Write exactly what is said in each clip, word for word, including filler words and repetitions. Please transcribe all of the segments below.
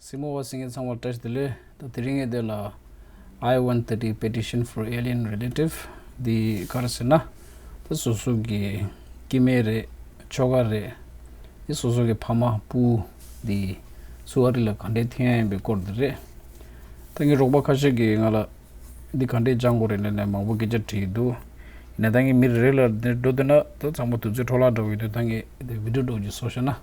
སྲིང་མོ་བ་སྲིང་ངེ་ཚང་མར་བཀྲ་ཤིས་བདེ་ལེགས། ད་དེ་རིང་ངས་དེ་ལ་I one thirty petition for alien relative འདི་ག་རེ་ཟེར་ན། ད་སོ་སོ་གི་སྐྱེ་དམན་རེད། ཁྱོ་ག་རེད། འདི་སོ་སོ་གི་ཕ་མ་སྤུ་གུ་འདི་ཚུར་ཨ་རི་ལ་ག་འདྲས་འཐེན་ཡ་ཡིན་པའི་སྐོར་འདི་རེད། ད་ངའི་རོགས་པ་ཁ་ཤས་ཀྱིས་ང་ལ་འདི་ག་འདྲས་སྦྱང་དགོས་རེད་ལབ་ནས་མང་པོ་སྐད་ཆ་དྲིས་འདུག་ཡིན་ན་ད་ངས་མི་རེ་རེ་ལ་འདི་འགྲོ་འདོད་ན་ད་ཚང་མ་དུས་ཚོད་འཕྲོ་བརླག་འགྲོ་གི་འདུག་ད་ངས་འདི་བི་ཌིའོ་འདྲ་བོ་ཅིག་བཟོས་བཞག་ན་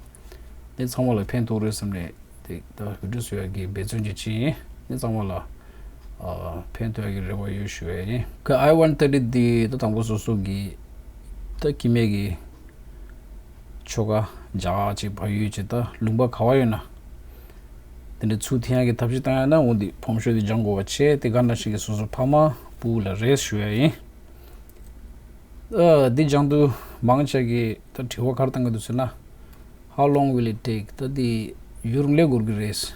འདི་ཚང་མ་ལ་ཕན་ཐོགས་རེད་བསམ་ནས། དེ་ད་བི་ཌིའོ་བཟོ་ཡག་གི་འབད་བརྩོན་ཅིག་བྱས་ཡིན། ནི་ཚང་མ་ལ་ཨ་ཕན་ཐོགས་ཡག་གི་རེ་བ་ཡོད་ཞུ་ཡ་ཡིན། ཁ་I one thirty འདི་ད་དང་པོ་སོ་སོ་གི་ད་སྐྱེ་དམན་གྱི་ཁྱོ་ག་རྒྱ་གར་ཅིག་བལ་ཡུལ་ཅིག་ད་ལུང་པ་ག་བ་ཡོད་ན། དེ་འདྲ་ཚུར་འཐེན་ཡག་གི་ཐབས་ཤེས་བཏང་ཡག་ན་འོ་འདི་ཕོམ་ཤོག་འདི་སྦྱང་དགོས་པ་བྱས། དེ་ག་ནང་བཞིན་གྱི་སོ་སོ་ཕ་མ་སྤུ་གུ་ལ་རེད་ཞུ་ཡ་ཡིན། ཨ་འདི་སྦྱང་དུས་མང་ཆེ་གིས་ད་དྲི་བ་ག་རེ་བཏང་གི་འདུག་ཟེར་ན། How long will it take? ད་འདི་ཡུན་རིང་ལས་འགོར་གི་རེད།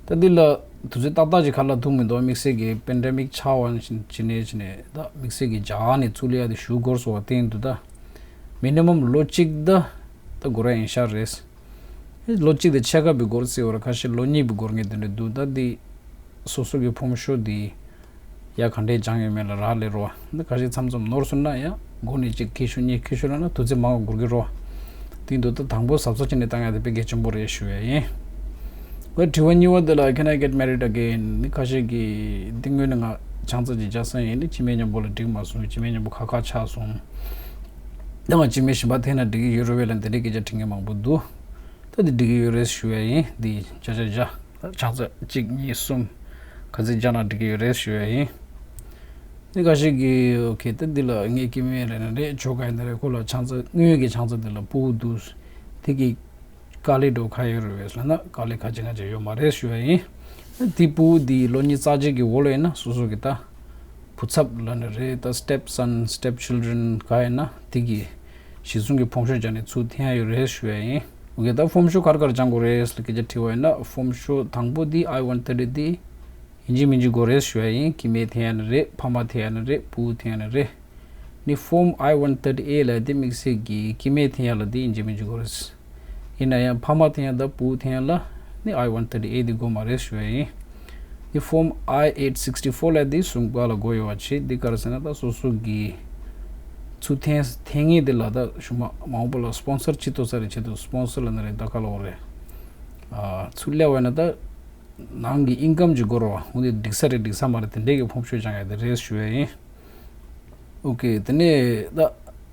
ད་འདི་ལ་དུས་ཚོད་ཏག་ཏག་ཅིག་ག་ལ་ཐུག་མི་འདུག་དམིགས་བསལ་གྱི་པེན་ཌེ་མིག་ཆགས་པ་ནས་བྱས་ནས་ད་དམིགས་བསལ་གྱི་རྒྱ་གར་ནས་ཚུར་སླེབས་ཡག་དེ་ཞུ་འགོར་སོང་བ་བསྟན་འདུག་ད་མི་ནི་མམ་ལོ་གཅིག་ད་ད་འགོར་ཡ་ཡིན་ཤག་རེད། ལོ་གཅིག་དང་ཕྱེད་ཀ་བའི་འགོར་སྲིད་པ་རེད། ཁ་ཤས་ལོ་གཉིས་པའི་འགོར་མཁན་དེ་འདྲ་འདུག་ད་འདི་སོ་སོ་གི་ཕོམ་ཤོག་འདི་ཡ་ག་འདྲས་སྦྱངས་ཡོད་མེད་ལ་རག་ལས་རོ། འདི་ཁ་ཤས་མཚམས་མཚམས་ནོར་སོང་ན་ཡ་འགོ་ནས་གཅིག་ཁྱེར་ཤོག་གཉིས་ཁྱེར་ཤོག་ལབ་ན་དུས་ཚོད་མང་བ་འགོར་གི་རོ། དེ་འདུག་ད་དང་པོ་གཟབ་གཟབ་བྱས་ནས་བཏང་ཡ་དེ་དཔེ་གལ་ཆེན་པོ་རེད་ཞུ་ཡ་ཡིན། ད་དྲི་བ་གཉིས་པ་དེ་ལ་Can I get married again? འདི་ཁ་ཤས་ཀྱིས་འདི་སྔོན་ནས་ང་ཆང་ས་ཅིག་རྒྱག་ས་ཡིན། འདི་སྐྱེ་དམན་མཉམ་པོ་ལ་འགྲིག་མ་སོང་། སྐྱེ་དམན་མཉམ་པོ་ཁག་ཁག་ཆགས་སོང་། ད་ང་སྐྱེ་དམན་གཞན་པ་འཐེན་ན་འགྲིག་གི་ཡོད་རེད་པས་ལབ་འདི་འདྲའི་སྐད་ཆ་དྲི་མཁན་མང་པོ་འདུག་ད་འདི་འགྲིག་གི་ཡོད་རེད་ཞུ་ཡ་ཡིན། འདི་བརྒྱ་ཆ་བརྒྱ། ཆང་ས་གཅིག་གཉིས་གསུམ་ག་ཚོད་བརྒྱབ་ན་འགྲིག་གི་ཡོད་རེད་ཞུ་ཡ་ཡིན། འདི་འགའ་ཞིག་གིས་ཨོ་ཁེ་ད་འདི་ལ་ངའི་སྐྱེ་དམན་རེད་ན་རེད། ཁྱོ་ག་ཡིན་ན་རེད། ཁོ་ལ་ཆང་ས་དངུལ་གྱི་ཆང་ས་འདི་ལ་སྤུ་གུ་འདུག་དེ་གི་དཀའ་ལས་འགྲོ་ག་ཡོད་རེད་པས་ལབ་ན་དཀའ་ལས་ག་ཅི་ང་ཅི་ཡོད་མ་རེད་ཞུ་ཡ་ཡིན། འདི་སྤུ་གུ་འདི་ལོ་གཉིས་རྩ་གཅིག་གི་འོག་ལ་ཡིན་ན་སོ་སོ་གི་ད་བུ་ཚབ་ལབ་ན་རེད། ད་step son, step children ག་ཡིན་ན་དེ་གི་གཞི་བཟུང་གི་ཕོམ་ཤོག་སྦྱར་ནས་ཚུར་འཐེན་ཡ་ཡོད་རེད་ཞུ་ཡ་ཡིན། ཨོ་ཁེ་ད་ཕོམ་ཤོག་ག་རེ་ག་རེ་སྦྱང་དགོས་རེད་ལབ་སྐད་ཆ་དྲིས་པ་ཡིན་ན་ཕོམ་ཤོག་དང་པོ་འདི་I one thirty འདི་ཡིན་གཅིག་མིན་གཅིག་དགོས་རེད་ཞུ་ཡ་ཡིན། སྐྱེ་དམན་འཐེན་ཡ་ནི་རེད། ཕ་མ་འཐེན་ཡ་ནི་རེད། སྤུ་གུ་འཐེན་ཡ་ནི་རེད། ནི་form I one thirty A ལབ་དེ་དམིགས་བསལ་གྱི་སྐྱེ་དམན་འཐེན་ཡ་ལ་དེ་ཡིན་གཅིག་མིན་གཅིག་དགོས་རེད། ཡིན་ན་ཡང་ཕ་མ་འཐེན་ཡ་དང་སྤུ་གུ་འཐེན་ཡ་ལ་ནི་I one thirty A དེ་དགོས་མ་རེད་ཞུ་ཡ་ཡིན། ནི་form I eight sixty four ལབ་དེ་གསུམ་པ་ལ་དགོས་ཡོད་པ་བྱས། འདི་ག་རེ་ཟེར་ན་ད་སོ་སོ་གི་ཚུར་འཐེན་འཐེན་མཁན་དེ་ལ་ད་གཞུག་མ་མང་པོ་ལ་sponsor བྱེད་ཐུབ་ས་རེད། བྱེད་ཐུབ་sponsor ལབ་ན་རེད། ད་ག་ལབ་དགོས་རེད། ཨ་ཚུར་སླེབས་པ་ཡིན་ན་ད། ནང་གི་ཨིན་ཀམ་ཅིག་དགོས་རེད་པ། འོ་དེ་འགྲིག་ས་རེད་འགྲིག་ས་མ་རེད་དེ་འདྲས་ཀྱི་ཕོམ་ཤོག་སྦྱང་ཡ་དེ་རེད་ཞུ་ཡ་ཡིན། ཨོ་ཁེ་དེ་ནས་ད་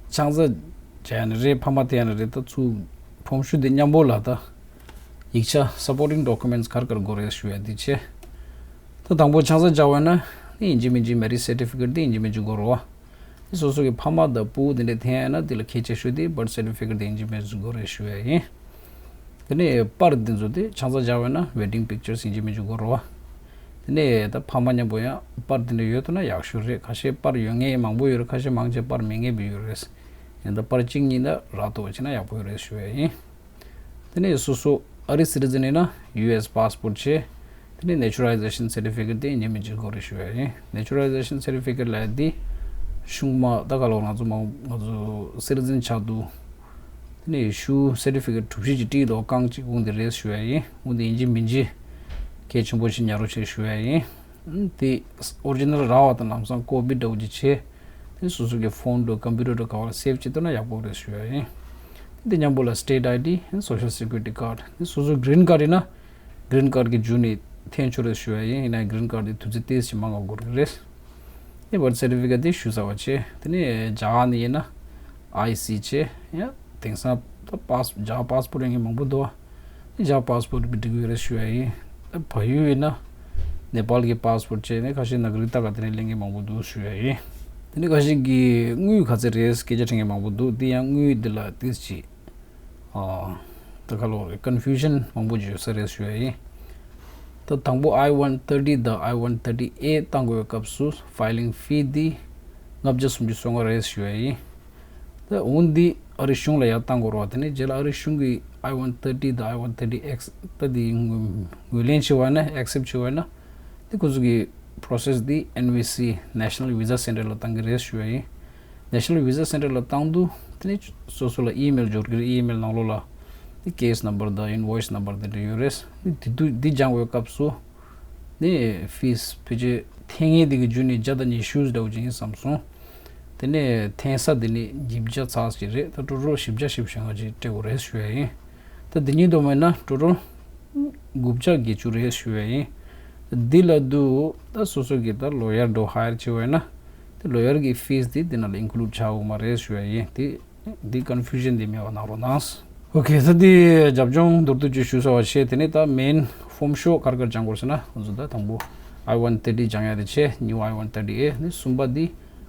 ཆང་ས་རྒྱག་ཡ་ནི་རེད། ཕ་མ་འཐེན་ཡ་ནི་རེད། ད་ཚུར་ཕོམ་ཤོག་དེ་མཉམ་པོ་ལ་ད་ཡིག་ཆ་supporting documents ག་རེ་ག་རེ་དགོས་རེད་ཞུ་ཡ་དེ་བྱས། ད་དང་པོ་ཆང་ས་རྒྱག་པ་ཡིན་ན་ནི་ཡིན་གཅིག་མིན་གཅིག་marriage certificate དེ་ཡིན་གཅིག་མིན་གཅིག་དགོས་རེད་པ། སོ་སོ་གི་ཕ་མ་དང་སྤུ་གུ་དེ་འདྲས་འཐེན་ཡ་ན་དེ་ལ་གལ་ཆེ་ཤོས་དེ་birth certificate དེ་ཡིན་གཅིག་མིན་གཅིག་དགོས་རེད་ཞུ་ཡ་ཡིན། དེ་ནས་པར་དེ་ཚོ་དེ་ཆང་ས་རྒྱག་པ་ཡིན་ན་wedding pictures ཡིན་གཅིག་མིན་གཅིག་དགོས་རེད་པ། དེ་ནས་ད་ཕ་མ་མཉམ་པོ་ཡང་པར་དེ་འདྲས་ཡོད་ཐུབ་ན་ཡག་ཤོས་རེད། ཁ་ཤས་པར་ཡོད་མཁན་མང་པོ་ཡོད་རེད། ཁ་ཤས་མང་ཆེ་པར་མེད་མཁན་བི་ཡོད་རེད། ཡིན་ད་པར་གཅིག་གཉིས་ད་རག་ཐུབ་པ་བྱས་ན་ཡག་པོ་ཡོད་རེད་ཞུ་ཡ་ཡིན། དེ་ནས་སོ་སོ་ཨ་རི་citizen ཡིན་ན་US passport བྱས། དེ་ནས་naturalization certificate དེ་ཡིན་གཅིག་མིན་གཅིག་དགོས་རེད་ཞུ་ཡ་ཡིན། Naturalization certificate ལབ་ཡ་དེ་གཞུག་མ་ད་ག་ལབ་དགོས་ང་ཚོ་མ་ང་ཚོ་citizen ཆགས་དུས་དེ་ནས་ཤུལ་certificate གྲུ་བཞི་ཅིག་བྲིས་འདུག་རྐང་གཅིག་འོང་དེ་རེད་ཞུ་ཡ་ཡིན། འོང་དེ་ཡིན་གཅིག་མིན་གཅིག་གལ་ཆེན་པོ་ཞིག་ཉར་རོགས་བྱེད་ཞུ་ཡ་ཡིན། དེ་original རག་པ་དང་ལམ་སང་copy འདྲ་བོ་ཅིག་བྱས། དེ་སོ་སོ་གི་phone འདྲ་computer འདྲ་ག་བར་save བྱེད་ཐུབ་ན་ཡག་པོ་རེད་ཞུ་ཡ་ཡིན། དེ་མཉམ་པོ་ལ་state ID and social security card དེ་སོ་སོ་green card ཡིན་ན་green card གི་མཇུག་ནས་འཐེན་ཆོག་རེད་ཞུ་ཡ་ཡིན། ཡིན་ན་green card དེ་དུས་ཚོད་ཏོག་ཙམ་མང་བ་འགོར་གི་རེད། དེ་birth certificate དེ་ཞུ་ཚར་བ་བྱས། དེ་ནས་རྒྱ་གར་ནས་ཡིན་ན་I C བྱས། ཡང་དེང་སང་ད་pass རྒྱ་གར་passport ཡིན་མཁན་མང་པོ་འདུག་རྒྱ་passport བི་འགྲིག་གི་རེད་ཞུ་ཡ་ཡིན། བལ་ཡུལ་ཡིན་ན་ནེ་པཱལ་གྱི་passport བྱས་ནས་ཁ་ཤས་ནག་རིག་ད་ག་དེ་ནས་ལེན་མཁན་མང་པོ་འདུག་ཞུ་ཡ་ཡིན། དེ་ནས་ཁ་ཤས་ཀྱིས་དངུལ་ག་ཚད་རེད་སྐད་ཆ་དྲི་མཁན་མང་པོ་འདུག་དེ་ཡང་དངུལ་འདི་ལ་ཏིས་ཅི་ཨ་ད་ག་ལོ་རེད་confusion མང་པོ་ཅིག་ཡོད་ས་རེད་ཞུ་ཡ་ཡིན། ད་དང་པོ་I one thirty དང་I one thirty A བཏང་དགོས་པའི་སྐབས་སུ་filing fee འདི་ལྔ་བརྒྱ་སུམ་ཅུ་སོ་ལྔ་རེད་ཞུ་ཡ་ཡིན། ད་འོན་ཏེ་ཨ་རི་གཞུང་ལ་ཡར་བཏང་དགོས་རེད་པ། དེ་ནས་རྗེས་ལ་ཨ་རི་གཞུང་གིས་I one thirty དང་I one thirty X ད་དེ་ངོས་ལེན་བྱས་པ་ན་accept བྱས་པ་ན་དེ་ཁོ་ཚོ་གི་process དེ་N V C National Visa Center ལ་བཏང་གི་རེད་ཞུ་བ་ཡིན། National Visa Center ལ་བཏང་དུས་དེ་ནས་སོ་སོ་ལ་email འབྱོར་གི་རེད། email ནང་ལོགས་ལ་ ཀེ་སི་ནམ་བར་དང་ཨིན་ཝོ་ཡི་སི་ནམ་བར་དེ་འདྲ་ཡོད་རེད། འདི་དུས་འདི་སྦྱང་བའི་སྐབས་སུ་ནི་ཕིས་ཕལ་ཆེར་ཐེངས་ངེས་དེ་གི་རྒྱུ་ནི་བརྒྱ་དང་ཉི་ཤུ་འདྲ་བོ་ཅིག་ཡིན་བསམ་སོང་། དེ་ནས་འཐེན་ས་དེ་ནི་བཞི་བརྒྱ་ཙམ་ཞིག་རེད། ད་ཊོ་ཊལ་བཞི་བརྒྱ་བཞི་བཅུ་ཞེ་ལྔ་ཅིག་སྤྲད་དགོས་རེད་ཞུ་ཡ་ཡིན། ད་འདི་གཉིས་བསྡོམས་ན་ཊོ་ཊལ་དགུ་བརྒྱ་བརྒྱད་ཅུ་རེད་ཞུ་ཡ་ཡིན། འདི་ལ་དུ་ད་སོ་སོ་གི་ད་ལོ་ཡར་འགྲོ་ཧ་ཡར་བྱེད་པ་ཡིན་ན་དེ་ལོ་ཡར་གི་ཕིས་དེ་འདི་ནང་ལ་ཨིན་ཀླུ་ཌི་བྱ་འོང་མ་རེད་ཞུ་ཡ་ཡིན། དེ་འདི་ཀོན་ཕུ་ཤན་འདི་མེད་པ་གནང་རོགས་གནང་། ཨོ་ཁེ། ད་འདི་རྒྱབ་ལྗོངས་མདོར་བསྡུས་ཅིག་ཞུ་ས་བ་བྱས། དེ་ནས་ད་མེན་ཧྥོམ་ཤོ་ག་རེ་ག་རེ་སྦྱང་དགོས་ཟེར་ན་ང་ཚོ་ད་དང་པོ་ཨའི་ཝན་ཐར་ཊི་སྦྱང་ཡ་དེ་བྱས། ནིའུ་ཨའི་ཝན་ཐར་ཊི་ཨེ། ནི་གསུམ་པ་འདི་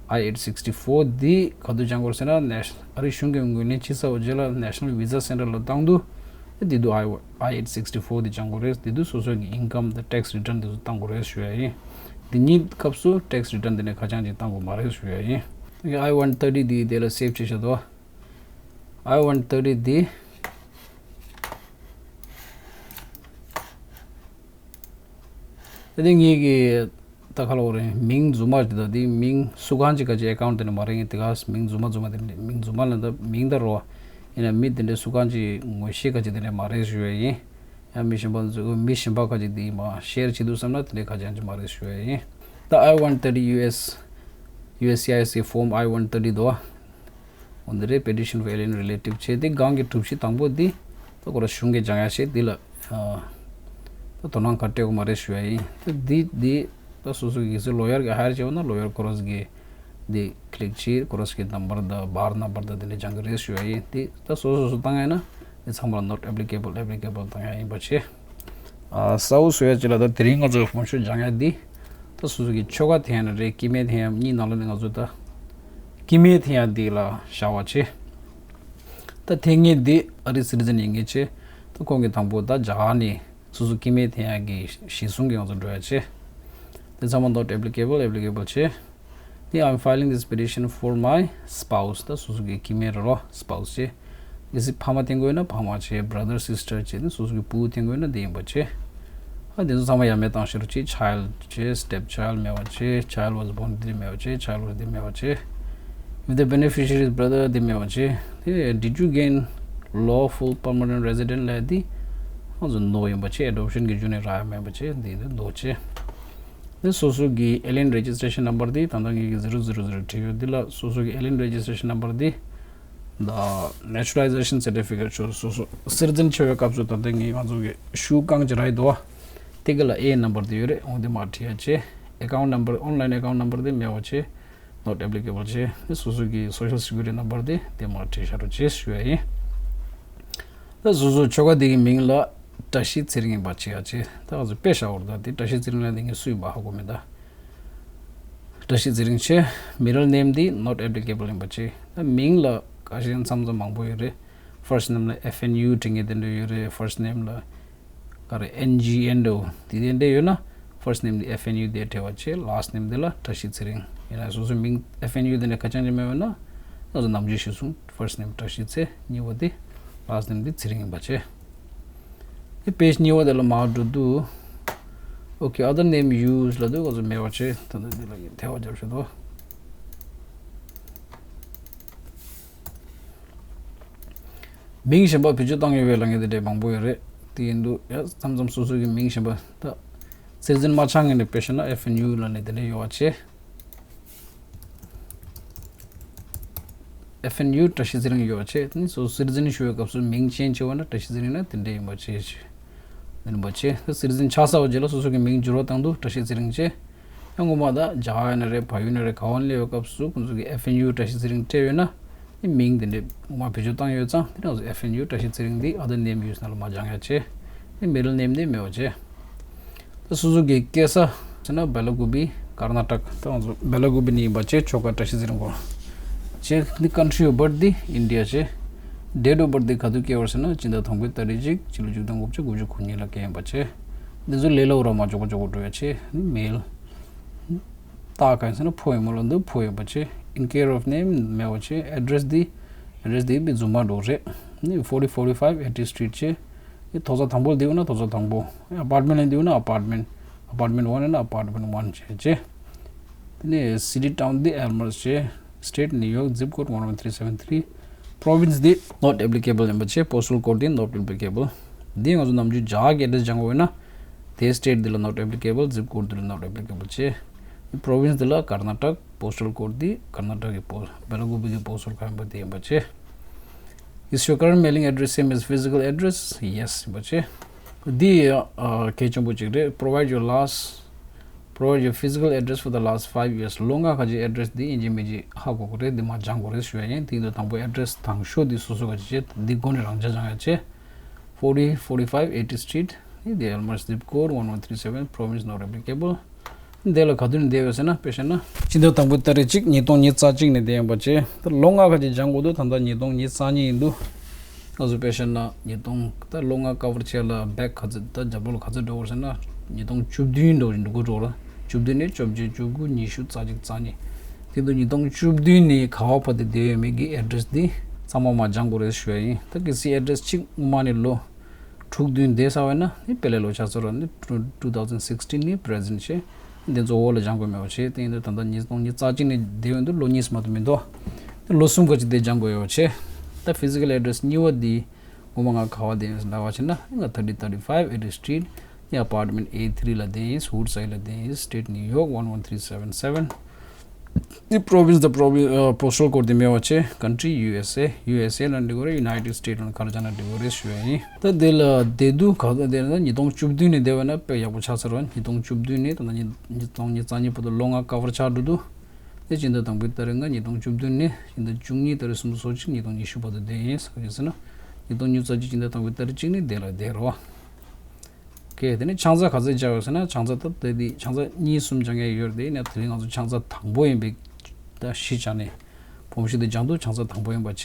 ཨའི་ཨེཊ་སིགས་ཊི་ཕོར་འདི་ག་དུས་སྦྱང་དགོས་ཟེར་ན་ནེ་ཤ་ཨ་རི་གཞུང་གི་ངོས་ལེན་བྱས་ཚར་བ་རྗེས་ལ་National Visa Center ལ་བཏང་དུས་འདི་དུས་ཨའི་ཨའི་ཨེཊ་སིགས་ཊི་ཕོར་འདི་སྦྱང་དགོས་རེད། འདི་དུས་སོ་སོ་གི་ཨིན་ཀམ་དང་ཊེག་སི་རི་ཊརན་འདི་ཚོ་བཏང་དགོས་རེད་ཞུ་ཡ་ཡིན། འདི་གཉིས་སྐབས་སུ་ཊེག་སི་རི་ཊརན་འདི་ནས་ཁ་བྱང་ཅིག་བཏང་དགོས་མ་རེད་ཞུ་ཡ་ཡིན། ཨའི་ཝན་ཐར་ཊི་འདི་དེ་ལ་སེབ་བྱས་བཞག་དོ། ཨའི་ཝན་ཐར་ཊི་འདི། ད་འདི་ངེད་ཀྱི་ད་ག་ལ་འོ་རེད། མིང་རྫུན་མ་ཅིག་ད་འདི་མིང་སུ་གང་ཅིག་ག་ཅིག་ཨེ་ཀའུན་ཊི་དེ་ནས་མ་རེད། ངས་དེ་ག་མིང་རྫུན་མ་རྫུན་མ་དེ་འདྲ་མིང་རྫུན་མ་ལ་ད་མིང་ད་རོ། ཡིན་ན་མི་དེ་འདྲ་སུ་གང་ཅིག་ངོ་ཤེས་ག་ཅིག་དེ་འདྲ་མ་རེད་ཞུ་ཡ་ཡིན། ཡང་མི་གཞན་པ་ཚོ་མི་གཞན་པ་ག་ཅིག་དེ་མ་ཤེར་བྱེད་དུས་བསམ་ན་དེ་འདྲ་ག་ཅིག་ཡང་ཅིག་མ་རེད་ཞུ་ཡ་ཡིན། ད་ཨའི་ཝན་ཐར་ཊི་ཡུ་ཨེས་ཡུ་ཨེས་སི་ཨའི་ཨེས་གི་ཕོམ་ཨའི་ཝན་ཐར་ཊི་དོ། འོ་འདི་རེད། Petition for Alien Relative བྱས་ཏེ་སྒང་གི་གྲུ་བཞི་དང་པོ་འདི་ད་ཁོ་ར་གཞུང་གི་སྦྱང་ཡ་བྱས། འདི་ལ་ཨ་ད་དོ་སྣང་ག་སྤྲད་དགོས་མ་རེད་ཞུ་ཡ་ཡིན། ད་འདི་འདི་ད་སོ་སོ་གི་སི་ལོ་ཡར་གི་ཧ་ཡར་བྱས་པ་ན་ལོ་ཡར་ཁོ་ར་གི་འདི་ཀི་ལིག་བྱས། ཁོ་ར་གི་ནམ་བར་དང་བར་ནམ་བར་དང་འདི་འདྲ་སྦྱང་གི་རེད་ཞུ་ཡ་ཡིན། འདི་ད་སོ་སོ་སོ་བཏང་ཡ་ན་འདི་ཚང་མ་ལ་not applicable, applicable བཏང་ཡ་ཡིན་པ་བྱས། ཨ་གསལ་བོ་བཟོ་ཡ་ཅིག་ལ་ད་དེ་རིང་ང་ཚོ་ཧྥོམ་ཤོ་སྦྱང་ཡ་འདི་ད་སོ་སོ་གི་ཆོལ་ཁ་འཐེན་ཡ་ན་རེད། སྐྱེ་དམན་འཐེན་ཡ་གཉིས་ནང་ལ་ནི་ང་ཚོ་ད་སྐྱེ་དམན་འཐེན་ཡ་འདི་ལ་བཞག་པ་བྱས། ད་འཐེན་མཁན་འདི་ཨ་རི་སི་ཊི་ཛན་ཡིན་མཁན་བྱས། ད་ཁོང་གི་དང་པོ་ད་རྒྱ་གར་ནས་སོ་སོ་སྐྱེ་དམན་འཐེན་ཡ་གི་གཞི་བཟུང་གི་ང་ཚོ་འགྲོ་ཡ་བྱས། དེ་ཚང་མ་not applicable, applicable བྱས། དེ་I'm filing this petition for my spouse. ད་སོ་སོ་གི་སྐྱེ་དམན་རེད་རོ། སི་པའོ་སི་བྱས། གལ་སྲིད་ཕ་མ་འཐེན་དགོས་ན་ཕ་མ་བྱས། བྷ་ར་དར་སི་སི་ཊར་བྱས་ནས་སོ་སོ་གི་བུ་འཐེན་དགོས་ན་དེ་ཡིན་པ་བྱས། ཨ་དེ་ཚོ་ཚང་མ་ཡ་མེད་བཏང་ཤེས་རོགས་བྱས། ཆའི་ལྡི་བྱས། སི་ཊེབ་ཆའི་ལྡི་མེད་པ་བྱས། Child was born དེ་མེད་པ་བྱས། Child was དེ་མེད་པ་བྱས། If the beneficiary is brother དེ་མེད་པ་བྱས། དེ་did you gain lawful permanent resident ལབ་དེ་ང་ཚོ་ནོ་ཡིན་པ་བྱས། ཨེ་ཌོབ་ཤན་གི་རྒྱུ་ནས་རག་ཡ་མེད་པ་བྱས། དེ་ནི་ནོ་བྱས། དེ་སོ་སོ་གི་Alien Registration Number དེ་ད་ལྟ་ངེད་ཀྱི་zero zero zero བྲིས་ཡོད། འདི་ལ་སོ་སོ་གི་Alien Registration Number དེ་ད་Naturalization Certificate ཆོ་སོ་སོ་སི་ཊི་ཛན་ཆེ་བའི་སྐབས་སུ་ད་ལྟ་ངེད་ང་ཚོ་གི་ཤུ་རྐང་གཅིག་རག་ཡི་འདུག་བ། དེ་ག་ལ་ཨེ་ནམ་བར་དེ་ཡོད་རེད། འོ་དེ་མར་བྲིས་ཡ་བྱས། Account number, online account number དེ་མེད་པ་བྱས། Not applicable བྱས། དེ་སོ་སོ་གི་Social Security Number དེ་དེ་མར་བྲིས་བཞག་རོགས་བྱས་ཞུ་ཡ་ཡིན། ད་སོ་སོ་ཆོལ་ཁ་དེ་གི་མིང་ལ་བཀྲ་ཤིས་ཚེ་རིང་ཡིན་པ་བྱས་ཡ་བྱས། ད་ང་ཚོ་དཔེ་བཞག་པ་རེད། ད་དེ་བཀྲ་ཤིས་ཚེ་རིང་ལབ་དེ་ངས་སུ་ཡིན་པ་ཧ་གོ་མེད་ད། བཀྲ་ཤིས་ཚེ་རིང་བྱས། Middle name དེ་not applicable ཡིན་པ་བྱས། ད་མིང་ལ་ཁ་ཤས་མཚམས་མཚམས་མང་པོ་ཡོད་རེད། First name ལ་F N U བྲི་མཁན་དེ་འདྲ་ཡོད་རེད། First name ལ་ག་རེ་N G N འདྲ་བོ་དེ་དེ་འདྲ་ཡོད་ན། First name དེ་F N U དེ་བྲི་བ་བྱས། Last name དེ་ལ་བཀྲ་ཤིས་ཚེ་རིང་ཡིན་ན། སོ་སོའི་མིང་F N U དེ་འདྲ་ཁ་བྱང་ཅིག་མེད་པ་ན་ང་ཚོ་ནམ་རྒྱུན་གཞི་བཟུང་། First name བཀྲ་ཤིས་ཚེ། གཉིས་པ་དེ་last name དེ་ཚེ་རིང་ཡིན་པ་བྱས། དེ་page གཉིས་པ་དེ་ལ་མར་འགྲོ་དུས། Okay, other name used ལབ་དུས་ང་ཚོ་མེད་པ་བྱས། ད་ལྟ་འདི་ལ་ཐལ་བ་བརྒྱབ་ཤོག་དོ། མིང་གཞན་པ་བེད་སྤྱོད་བཏང་ཡོད་པའི་ལབ་མཁན་དེ་འདྲ་མང་པོ་ཡོད་རེད། དེ་ཡིན་དུས་ཡ་མཚམས་མཚམས་སོ་སོ་གི་མིང་གཞན་པ་ད་སྲིད་འཛིན་མ་ཆགས་སྔོན་ནས་དཔེ་བཞག་ན་F N U ལབ་ནས་དེ་འདྲ་ཡོད་པ་བྱས། F N U བཀྲ་ཤིས་ཚེ་རིང་ཡོད་པ་བྱས། དེ་ནས་སོ་སོ་སྲིད་འཛིན་ཞུ་བའི་སྐབས་སུ་མིང་ཅན་བྱས་པ་ན་བཀྲ་ཤིས་ཚེ་རིང་ན་དེ་འདྲ་ཡིན་པ་བྱས། དེ་ཡིན་པ་བྱས། ད་སྲིད་འཛིན་ཆགས་ཚར་བ་རྗེས་ལ་སོ་སོ་གི་མིང་འགྱུར་བ་བཏང་དུས་བཀྲ་ཤིས་ཚེ་རིང་བྱས། ཡང་ངོ་མ་ད་རྒྱ་གར་ཡིན་ན་རེད། བལ་ཡུལ་ཡིན་ན་རེད། ག་བ་ནས་སླེབས་པའི་སྐབས་སུ་ཁོང་ཚོ་གིས་F N U བཀྲ་ཤིས་ཚེ་རིང་སྤྲད་ཡོད་ན། དེ་མིང་དེ་འདྲས་ངོ་མ་བེད་སྤྱོད་བཏང་ཡོད་ཙང་། དེ་ནང་བཞིན་F N U བཀྲ་ཤིས་ཚེ་རིང་འདི་other name used ནང་ལ་མར་སྦྱང་ཡ་བྱས། དེ་middle name དེ་མེད་པ་བྱས། ད་སོ་སོ་གི་སྐྱེས་ས་ཟེར་ན་བེ་ལ་ཀུ་པི་ཀར་ན་ཊ་ཀ། ད་ང་ཚོ་བེ་ལ་ཀུ་པི་ནས་ཡིན་པ་བྱས། ཆོལ་ཁ་བཀྲ་ཤིས་ཚེ་རིང་གོ་བྱས། འདི་country of birth འདི་India བྱས། Date of birth འདི་ག་དུས་སྐྱེས་པ་རེད་ཟེར་ན་སྤྱི་ཟླ་དང་པོའི་ཏ་རིག་གཅིག་སྤྱི་ལོ་ཆིག་སྟོང་དགུ་བརྒྱ་དགུ་བཅུ་གོ་གཉིས་ལ་སྐྱེས་ཡིན་པ་བྱས། འདི་ཚོ་ལས་སླ་པོ་ར་མར་མགྱོགས་པོ་མགྱོགས་པོ་འགྲོ་ཡ་བྱས། འདི་male། རྟགས་གང་ཡིན་ཟེར་ན་ཕོ་ཡིན་མོ་ལ་འདི་ཕོ་ཡིན་པ་བྱས། In care of name མེད་པ་བྱས། Address འདི་address འདི་བི་རྫུན་མ་འགྲོ་རེད། ནི་forty forty-five Atty Street བྱས། ནི་ཐོག་ས་དང་པོ་འདི་ཡོད་ན་ཐོག་ས་དང་པོ། Apartment ལ་འདི་ཡོད་ན་apartment། Apartment one ཡིན་ན་apartment one བྱས་བྱས། དེ་ནས་city town འདི་Elmhurst བྱས། State New York, zip code one one three seven three། province་འདི་not applicable་ཡིན་པ་བྱས། postal code་འདི་not applicable། འདི་ང་ཚོ་ནམ་རྒྱུན་རྒྱ་གར་གྱི་address་སྦྱང་དགོས་ན། དེ་state་འདི་ལ་not applicable། zip code་འདི་ལ་not applicable་བྱས། province་འདི་ལ་Karnataka། postal code་འདི་Karnataka་གི་པོ་Belagavi་གི་postal code་ཡིན་པ་དེ་ཡིན་པ་བྱས། Is your current mailing address same as physical address? Yes་ཡིན་པ་བྱས། འདི་ཨ་གལ་ཆེན་པོ་ཅིག་རེད། provide your last provide your physical address for the last five years། ལོ་ལྔ་ཁ་ཅིག་address་འདི་ཡིན་གཅིག་མིན་གཅིག་ཧ་གོ་དགོས་རེད། འདི་མ་སྦྱང་དགོས་རེད་ཞུ་ཡ་ཡིན། དེ་ཡིན་དུས་དང་པོ་address་དང་ཤོས་འདི་སོ་སོ་ག་ཅིག་བྱས། འདི་མགོ་ནས་རང་འཇགས་སྦྱང་ཡ་བྱས། forty forty-five eighty street། འདི་Aylmer zip code one one three seven། province not applicable། འདི་ལ་ག་དུས་ནས་བསྡད་ཡོད་ཟེར་ན། དཔེ་བཤད་ན་སྤྱི་ཟླ་དང་པོའི་ཏ་རིག་གཅིག་ཉིས་སྟོང་ཉི་ཤུ་རྩ་གཅིག་ནས་བསྡད་ཡོད་པ་བྱས། ད་ལོ་ལྔ་ཁ་ཅིག་སྦྱང་དགོས་འདུག་ད་ལྟ་ཉིས་སྟོང་ཉི་ཤུ་རྩ་གཉིས་ཡིན་འདུག་ང་ཚོ་དཔེ་བཤད་ན་ཉིས་སྟོང་། ད་ལོ་ལྔ་cover་བྱས་ལ་back་ག་ཚོད། ད་རྒྱབ་ལོགས་ལ་ག་ཚོད་འགྲོ་བ་ཟེར་ན། ཉིས་སྟོང་བཅུ་བདུན་འགྲོ་བཞིན་འདུག་གོ་འགྲོ་ལ། བཅུ་བདུན་ནས་བཅོ་བརྒྱད། བཅུ་དགུ། ཉི་ཤུ། རྩ་གཅིག་རྩ་གཉིས། དེ་དུས་ཉིས་སྟོང་བཅུ་བདུན་ནས་ག་བ་བར་དུ་བསྡད་ཡོད་མེད་ཀྱི་address་འདི་ཚང་མ་མ་སྦྱང་དགོས་རེད་ཞུ་ཡ་ཡིན། ད་གལ་སྲིད་address་གཅིག་སྔོན་མ་ནས་ལོ་དྲུག་བདུན་བསྡད་ཚར་བ་ཡིན་ན། ནི་དཔེ་ལས་ལོ་ཆགས་ཚར་བ་ནི། two thousand sixteen་ནས་present་བྱས། འདི་ཚོ་འོག་ལ་སྦྱང་དགོས་མེད་པ་བྱས། དེ་ཡིན་དུས་ད་ལྟ་ཉིས་སྟོང་ཉི་ཤུ་རྩ་གཅིག་ནས་བསྡད་ཡོད་འདུག་ལོ་གཉིས་མ་གཏོགས་མི་འདུག་ལོ་གསུམ་ག་ཅིག་དེ་སྦྱང་དགོས་ཡོད་བྱས། ད་physical address་གཉིས་པ་འདི་ངོ་མ་ང་ག་བ་བསྡད་ཡོད་ཟེར་ལབ་པ་བྱས་ན། ང་thirty thirty-five Eighth Street། ནི་apartment A three་ལ་བསྡད་ཡིན། Woodside་ལ་བསྡད་ཡིན། State New York one one three seven seven། ནི་province་དང་provi- ཨ་postal code་དེ་མེད་པ་བྱས། Country USA། USA་ལ་འགྲིག་གི་རེད། United States་ལ་ག་རེ་བྱས་ན་འགྲིག་གི་རེད་ཞུ་ཡ་ཡིན། ད་དེ་ལ་བསྡད་དུས་ག་ཚོད་བསྡད་ན། ཉིས་སྟོང་བཅུ་བདུན་ནས་བསྡད་པ་ན་དཔེ་ཡག་པོ་ཆགས་ཚར་བ། ཉིས་སྟོང་བཅུ་བདུན་ནས་ད་ལྟ་ཉིས་ཉིས་སྟོང་ཉི་ཤུ་རྩ་གཉིས་བར་དུ་ལོ་ལྔ་cover་ཆགས་འགྲོ་འདུག་དེ་སྤྱི་ཟླ་དང་པོའི་ཏ་རིག་ལྔ་ཉིས་སྟོང་བཅུ་བདུན་ནས་སྤྱི་ཟླ་བཅུ་གཉིས་ཏ་རིག་སུམ་ཅུ་སོ་གཅིག་ཉིས་སྟོང་ཉི་ཤུ་བར་དུ་བསྡད་ཡིན་ཟེར་གྱི་ཟེར་ན། ཉིས་སྟོང་ཉི་ཤུ་རྩ་གཅིག་སྤྱི་ཟླ་དང་པོའི་ཏ་རིག་གཅིག་ནས་བསྡད་ལ་བསྡད་རོགས། ཨོ་ཁེ། དེ་ནས་ཆང་ས་ག་ཚོད་བརྒྱབ་ཡོད་ཟེར་ན། ཆང་ས་ད་ལྟ་དེ་ཆང་ས་གཉིས་གསུམ་སྦྱང་མཁན་ཡོད་རེད། དེ་ནས་དེ་རིང་ང་ཚོ་ཆང་ས་དང་པོ་ཡིན་པའི་ད་གཞི་བཞག་ནས་form sheet་དེ་སྦྱང་དུས་ཆང་ས་དང་པོ་ཡིན་པ་བྱས།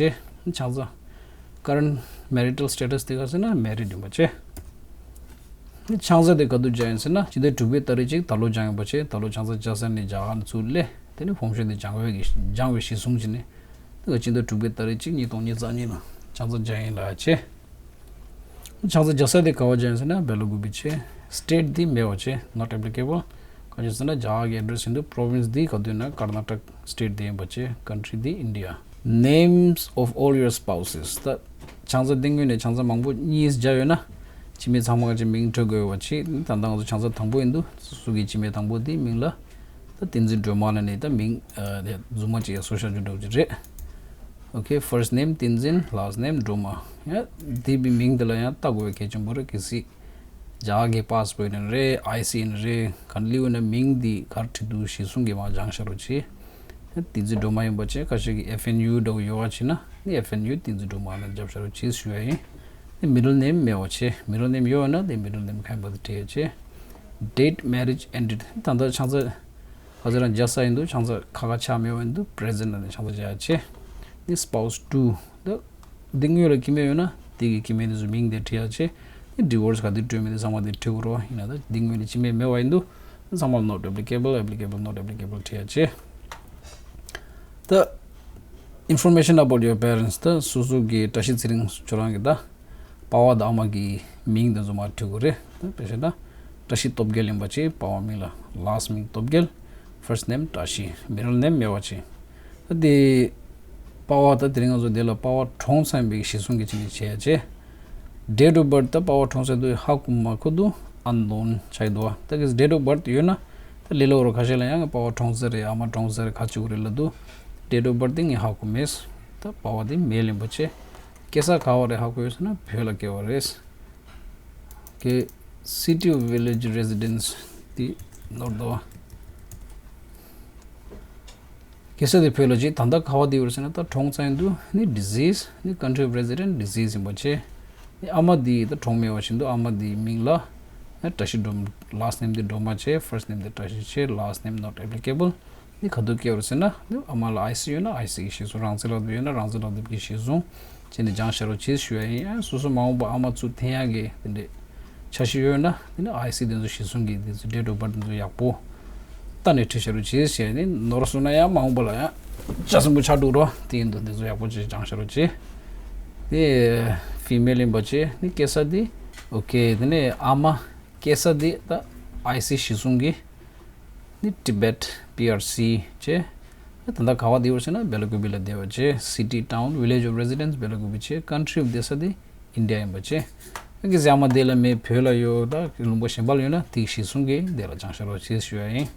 ཆང་ས་current marital status་དེ་ག་ཟེར་ན་married་ཡིན་པ་བྱས། ཆང་ས་དེ་ག་དུས་བརྒྱབ་ཡིན་ཟེར་ན། སྤྱི་ཟླ་དྲུག་པའི་ཏ་རིག་གཅིག་ད་ལོ་བརྒྱབ་ཡིན་པ་བྱས། ད་ལོ་ཆང་ས་བརྒྱབ་ས་ནས་བརྒྱབ་ཚུར་སླེབས། དེ་ནས་form sheet་དེ་སྦྱང་བའི་གི་སྦྱང་བའི་གཞི་བཟུང་བྱས་ནས། དེ་ག་སྤྱི་ཟླ་དྲུག་པའི་ཏ་རིག་གཅིག་ཉིས་སྟོང་ཉི་ཤུ་རྩ་གཉིས་ལ་ཆང་ས་བརྒྱབ་ཡིན་ལབ་བྱས། ཆང་ས་བརྒྱབ་ས་དེ་ག་བ་བརྒྱབ་ཡིན་ཟེར་ན། Belagavi་བྱས། State་འདི་མེད་པ་བྱས། Not applicable། ག་ཅི་ཟེར་ན་རྒྱ་གར་གྱི་address་ཡིན་འདུག Province་འདི་ག་དུས་ན་Karnataka State་དེ་ཡིན་པ་བྱས། Country་འདི་India། Names of all your spouses། ད་ཆང་ས་འདི་སྔོན་ནས་ཆང་ས་མང་པོ་གཉིས་བརྒྱབ་ཡོད་ན། ཕྱི་མི་ཚང་མ་གི་མིང་འབྲི་དགོས་པ་བྱས། ད་ལྟ་ང་ཚོ་ཆང་ས་དང་པོ་ཡིན་འདུག་སོ་སོ་གི་ཕྱི་མི་དང་པོ་དེའི་མིང་ལ། ད་བསྟན་འཛིན་སྒྲོལ་མ་ལ་ནི་ད་མིང་ཨ་དེ་རྫུན་མ་ཅིག་ཡ་བཟོ་བཞག་རྒྱུ་འདྲ་བོ་ཅིག་རེད། Okay, first name་བསྟན་འཛིན། Last name སྒྲོལ་མ། ཡ་དེ་བའི་མིང་དེ་ལ་ཡང་ལྟ་དགོས་པའི་གལ་ཆེན་པོ་རེད། གལ་སྲིད་རྒྱ་གར་གྱི་passport་ཡིན་ན་རེད། I C་ཡིན་ན་རེད། ག་འདྲ་ལི་འོ་ན་མིང་འདི་ག་རེ་བྲིས་འདུག་གཞི་བཟུང་གི་མར་སྦྱངས་བཞག་རོགས་བྱེད། བསྟན་འཛིན་སྒྲོལ་མ་ཡིན་པ་བྱས། ཁ་ཤས་ཀྱིས་F N U་འདྲ་བོ་ཡོད་པ་བྱས་ན་ནི་F N U་བསྟན་འཛིན་སྒྲོལ་མ་ལ་རྒྱབ་བཞག་རོགས་བྱེད་ཞུ་ཡ་ཡིན། ནི་middle name་མེད་པ་བྱས། Middle name་ཡོད་ན་དེ་middle name་གང་ཡིན་པ་དེ་བྲིས་ཡ་བྱེད། Date marriage ended། ད་ལྟ་ཆང་ས་ཁ་ཚ་རང་རྒྱག་ས་ཡིན་འདུག་ཆང་ས་ཁ་ཁ་ཆགས་མེད་པ་ཡིན་འདུག present་ལ་ནི་ཆང་ས་རྒྱག་ཡ་བྱེད། ནི་spouse two། ད་འདི་སྔོན་ལ་སྐྱེ་དམན་ཡོད་ན་དེ་གི་སྐྱེ་དམན་དེ་ཚོ་མིང་དེ་བྲིས་ཡ་བྱེད། ནི་divorce་ག་དུས་གྲོལ་མིན་དེ་ཚང་མ་དེ་བྲིས་དགོས་རེད་བ། ཡིན་ན་ད་འདི་སྔོན་ལ་སྐྱེ་དམན་མེད་པ་ཡིན་འདུག་ཚང་མ་not applicable། Applicable། Not applicable་བྲིས་ཡ་བྱེད། ད་information about your parents། ད་སོ་སོ་གི་བཀྲ་ཤིས་ཚེ་རིང་ཁྱོད་རང་གི་ད་པ་ཕ་དང་ཨ་མ་གི་མིང་དེ་ཚོ་མར་བྲིས་དགོས་རེད། ད་དཔེ་བཞག་ན་བཀྲ་ཤིས་སྟོབས་རྒྱལ་ཡིན་པ་བྱས། པ་ཕ་མིང་ལ་last མིང་སྟོབས་རྒྱལ། First name བཀྲ་ཤིས། Middle name་མེད་པ་བྱས། ད་དེ་པ་ཕ་ད་དེ་རིང་ང་ཚོ་དེ་ལ་པ་ཕ་གྲོངས་ཚར་བའི་གཞི་བཟུང་གི་ཆེད་ནས་བྱས་ཡ་བྱེད། Date of birth་ད་པ་ཕ་གྲོངས་ཚར་དུས་ཧ་གོ་མ་གོ་འདུག unknown་ཆགས་འདུག་ད་གི་date of birth་ཡོད་ན་ད་ལས་སླ་པོ་རེད། ཁ་ཤས་ལ་ཡང་པ་ཕ་གྲོངས་ཚར་རེད། ཨ་མ་གྲོངས་ཚར་རེད། ག་བྱེད་དགོས་རེད་ལབ་འདུག date of birth་དེ་ངས་ཧ་གོ་མེད། ད་པ་ཕ་དེ་male་ཡིན་པ་བྱས། སྐྱེས་ས་ག་བ་རེད་ཧ་གོ་ཡོད་ཟེར་ན་བོད་ལ་སྐྱེས་པ་རེད། གི་city of village residence་དེ་ནོར་འདུག་སྐྱེས་ས་དེ་བོད་ལ་བྱས། ད་ལྟ་ག་བ་བསྡད་ཡོད་ཟེར་ན་ད་གྲོངས་ཚར་ཡིན་འདུག་ནི་disease། ནི་country of residence disease་ཡིན་པ་བྱས། ནི་ཨ་མ་དེ་ད་གྲོངས་མེད་པ་བྱས་འདུག་ཨ་མ་དེའི་མིང་ལ་ནི་བཀྲ་ཤིས་སྒྲོལ། Last name་དེ་སྒྲོལ་མ་བྱས། First name་དེ་བཀྲ་ཤིས་བྱས། Last name་not applicable། ནི་ག་དུས་སྐྱེས་པ་རེད་ཟེར་ན་ནི་ཨ་མ་ལ་I C་ཡོད་ན་I C་གི་གཞི་བཟུང་། རང་བཙན་ལག་དེབ་ཡོད་ན་རང་བཙན་ལག་དེབ་ཀྱི་གཞི་བཟུང་བྱས་ནས་སྦྱངས་བཞག་རོགས་བྱེད་ཞུ་ཡ་ཡིན། ཨ་སོ་སོ་མ་འོངས་པ་ཨ་མ་ཚུར་འཐེན་ཡག་གི་དེ་འདྲས་འཆར་གཞི་ཡོད་ན་དེ་ནི་I C་དེ་ཚོ་གཞི་བཟུང་གི་དེ་ཚོ་date of birth་དེ་ཚོ་ཡག་པོ་ལྟ་ནས་བྲིས་བཞག་རོགས་བྱེད་ཟེར་ནས། ནོར་སོང་ན་ཡང་མ་འོངས་པ་ལ་ཡང་ཆ་ཚང་པོ་ཆགས་འགྲོ་རོགས། དེ་ཡིན་དུས་དེ་ཚོ་ཡག་པོ་བྱས་སྦྱངས་བཞག་རོགས་བྱེད། དེ་female་ཡིན་པ་བྱས། ནི་སྐྱེས་ས་དེ་okay། དེ་ནས་ཨ་མ་སྐྱེས་ས་དེ་ད་I C་གཞི་བཟུང་གི་ནི་Tibet P R C་བྱས། ད་ལྟ་ག་བ་བསྡད་ཡོད་ཟེར་ན་བེ་ལ་ཀུ་པི་ལ་བསྡད་པ་བྱས། City, town, village of residence བེ་ལ་ཀུ་པི་བྱས། Country བསྡད་ས་དེ་India ཡིན་པ་བྱས། ཨ་གི་ཟེར་མ་དེ་ལ་མེད་བོད་ལ་ཡོད་ད་ལུང་པ་གཞན་པ་ལ་ཡོད་ན་དེ་གཞི་བཟུང་གི་དེ་ལ་བྱང་ཤར་བ་བྱས་ཞུ་ཡ་ཡིན།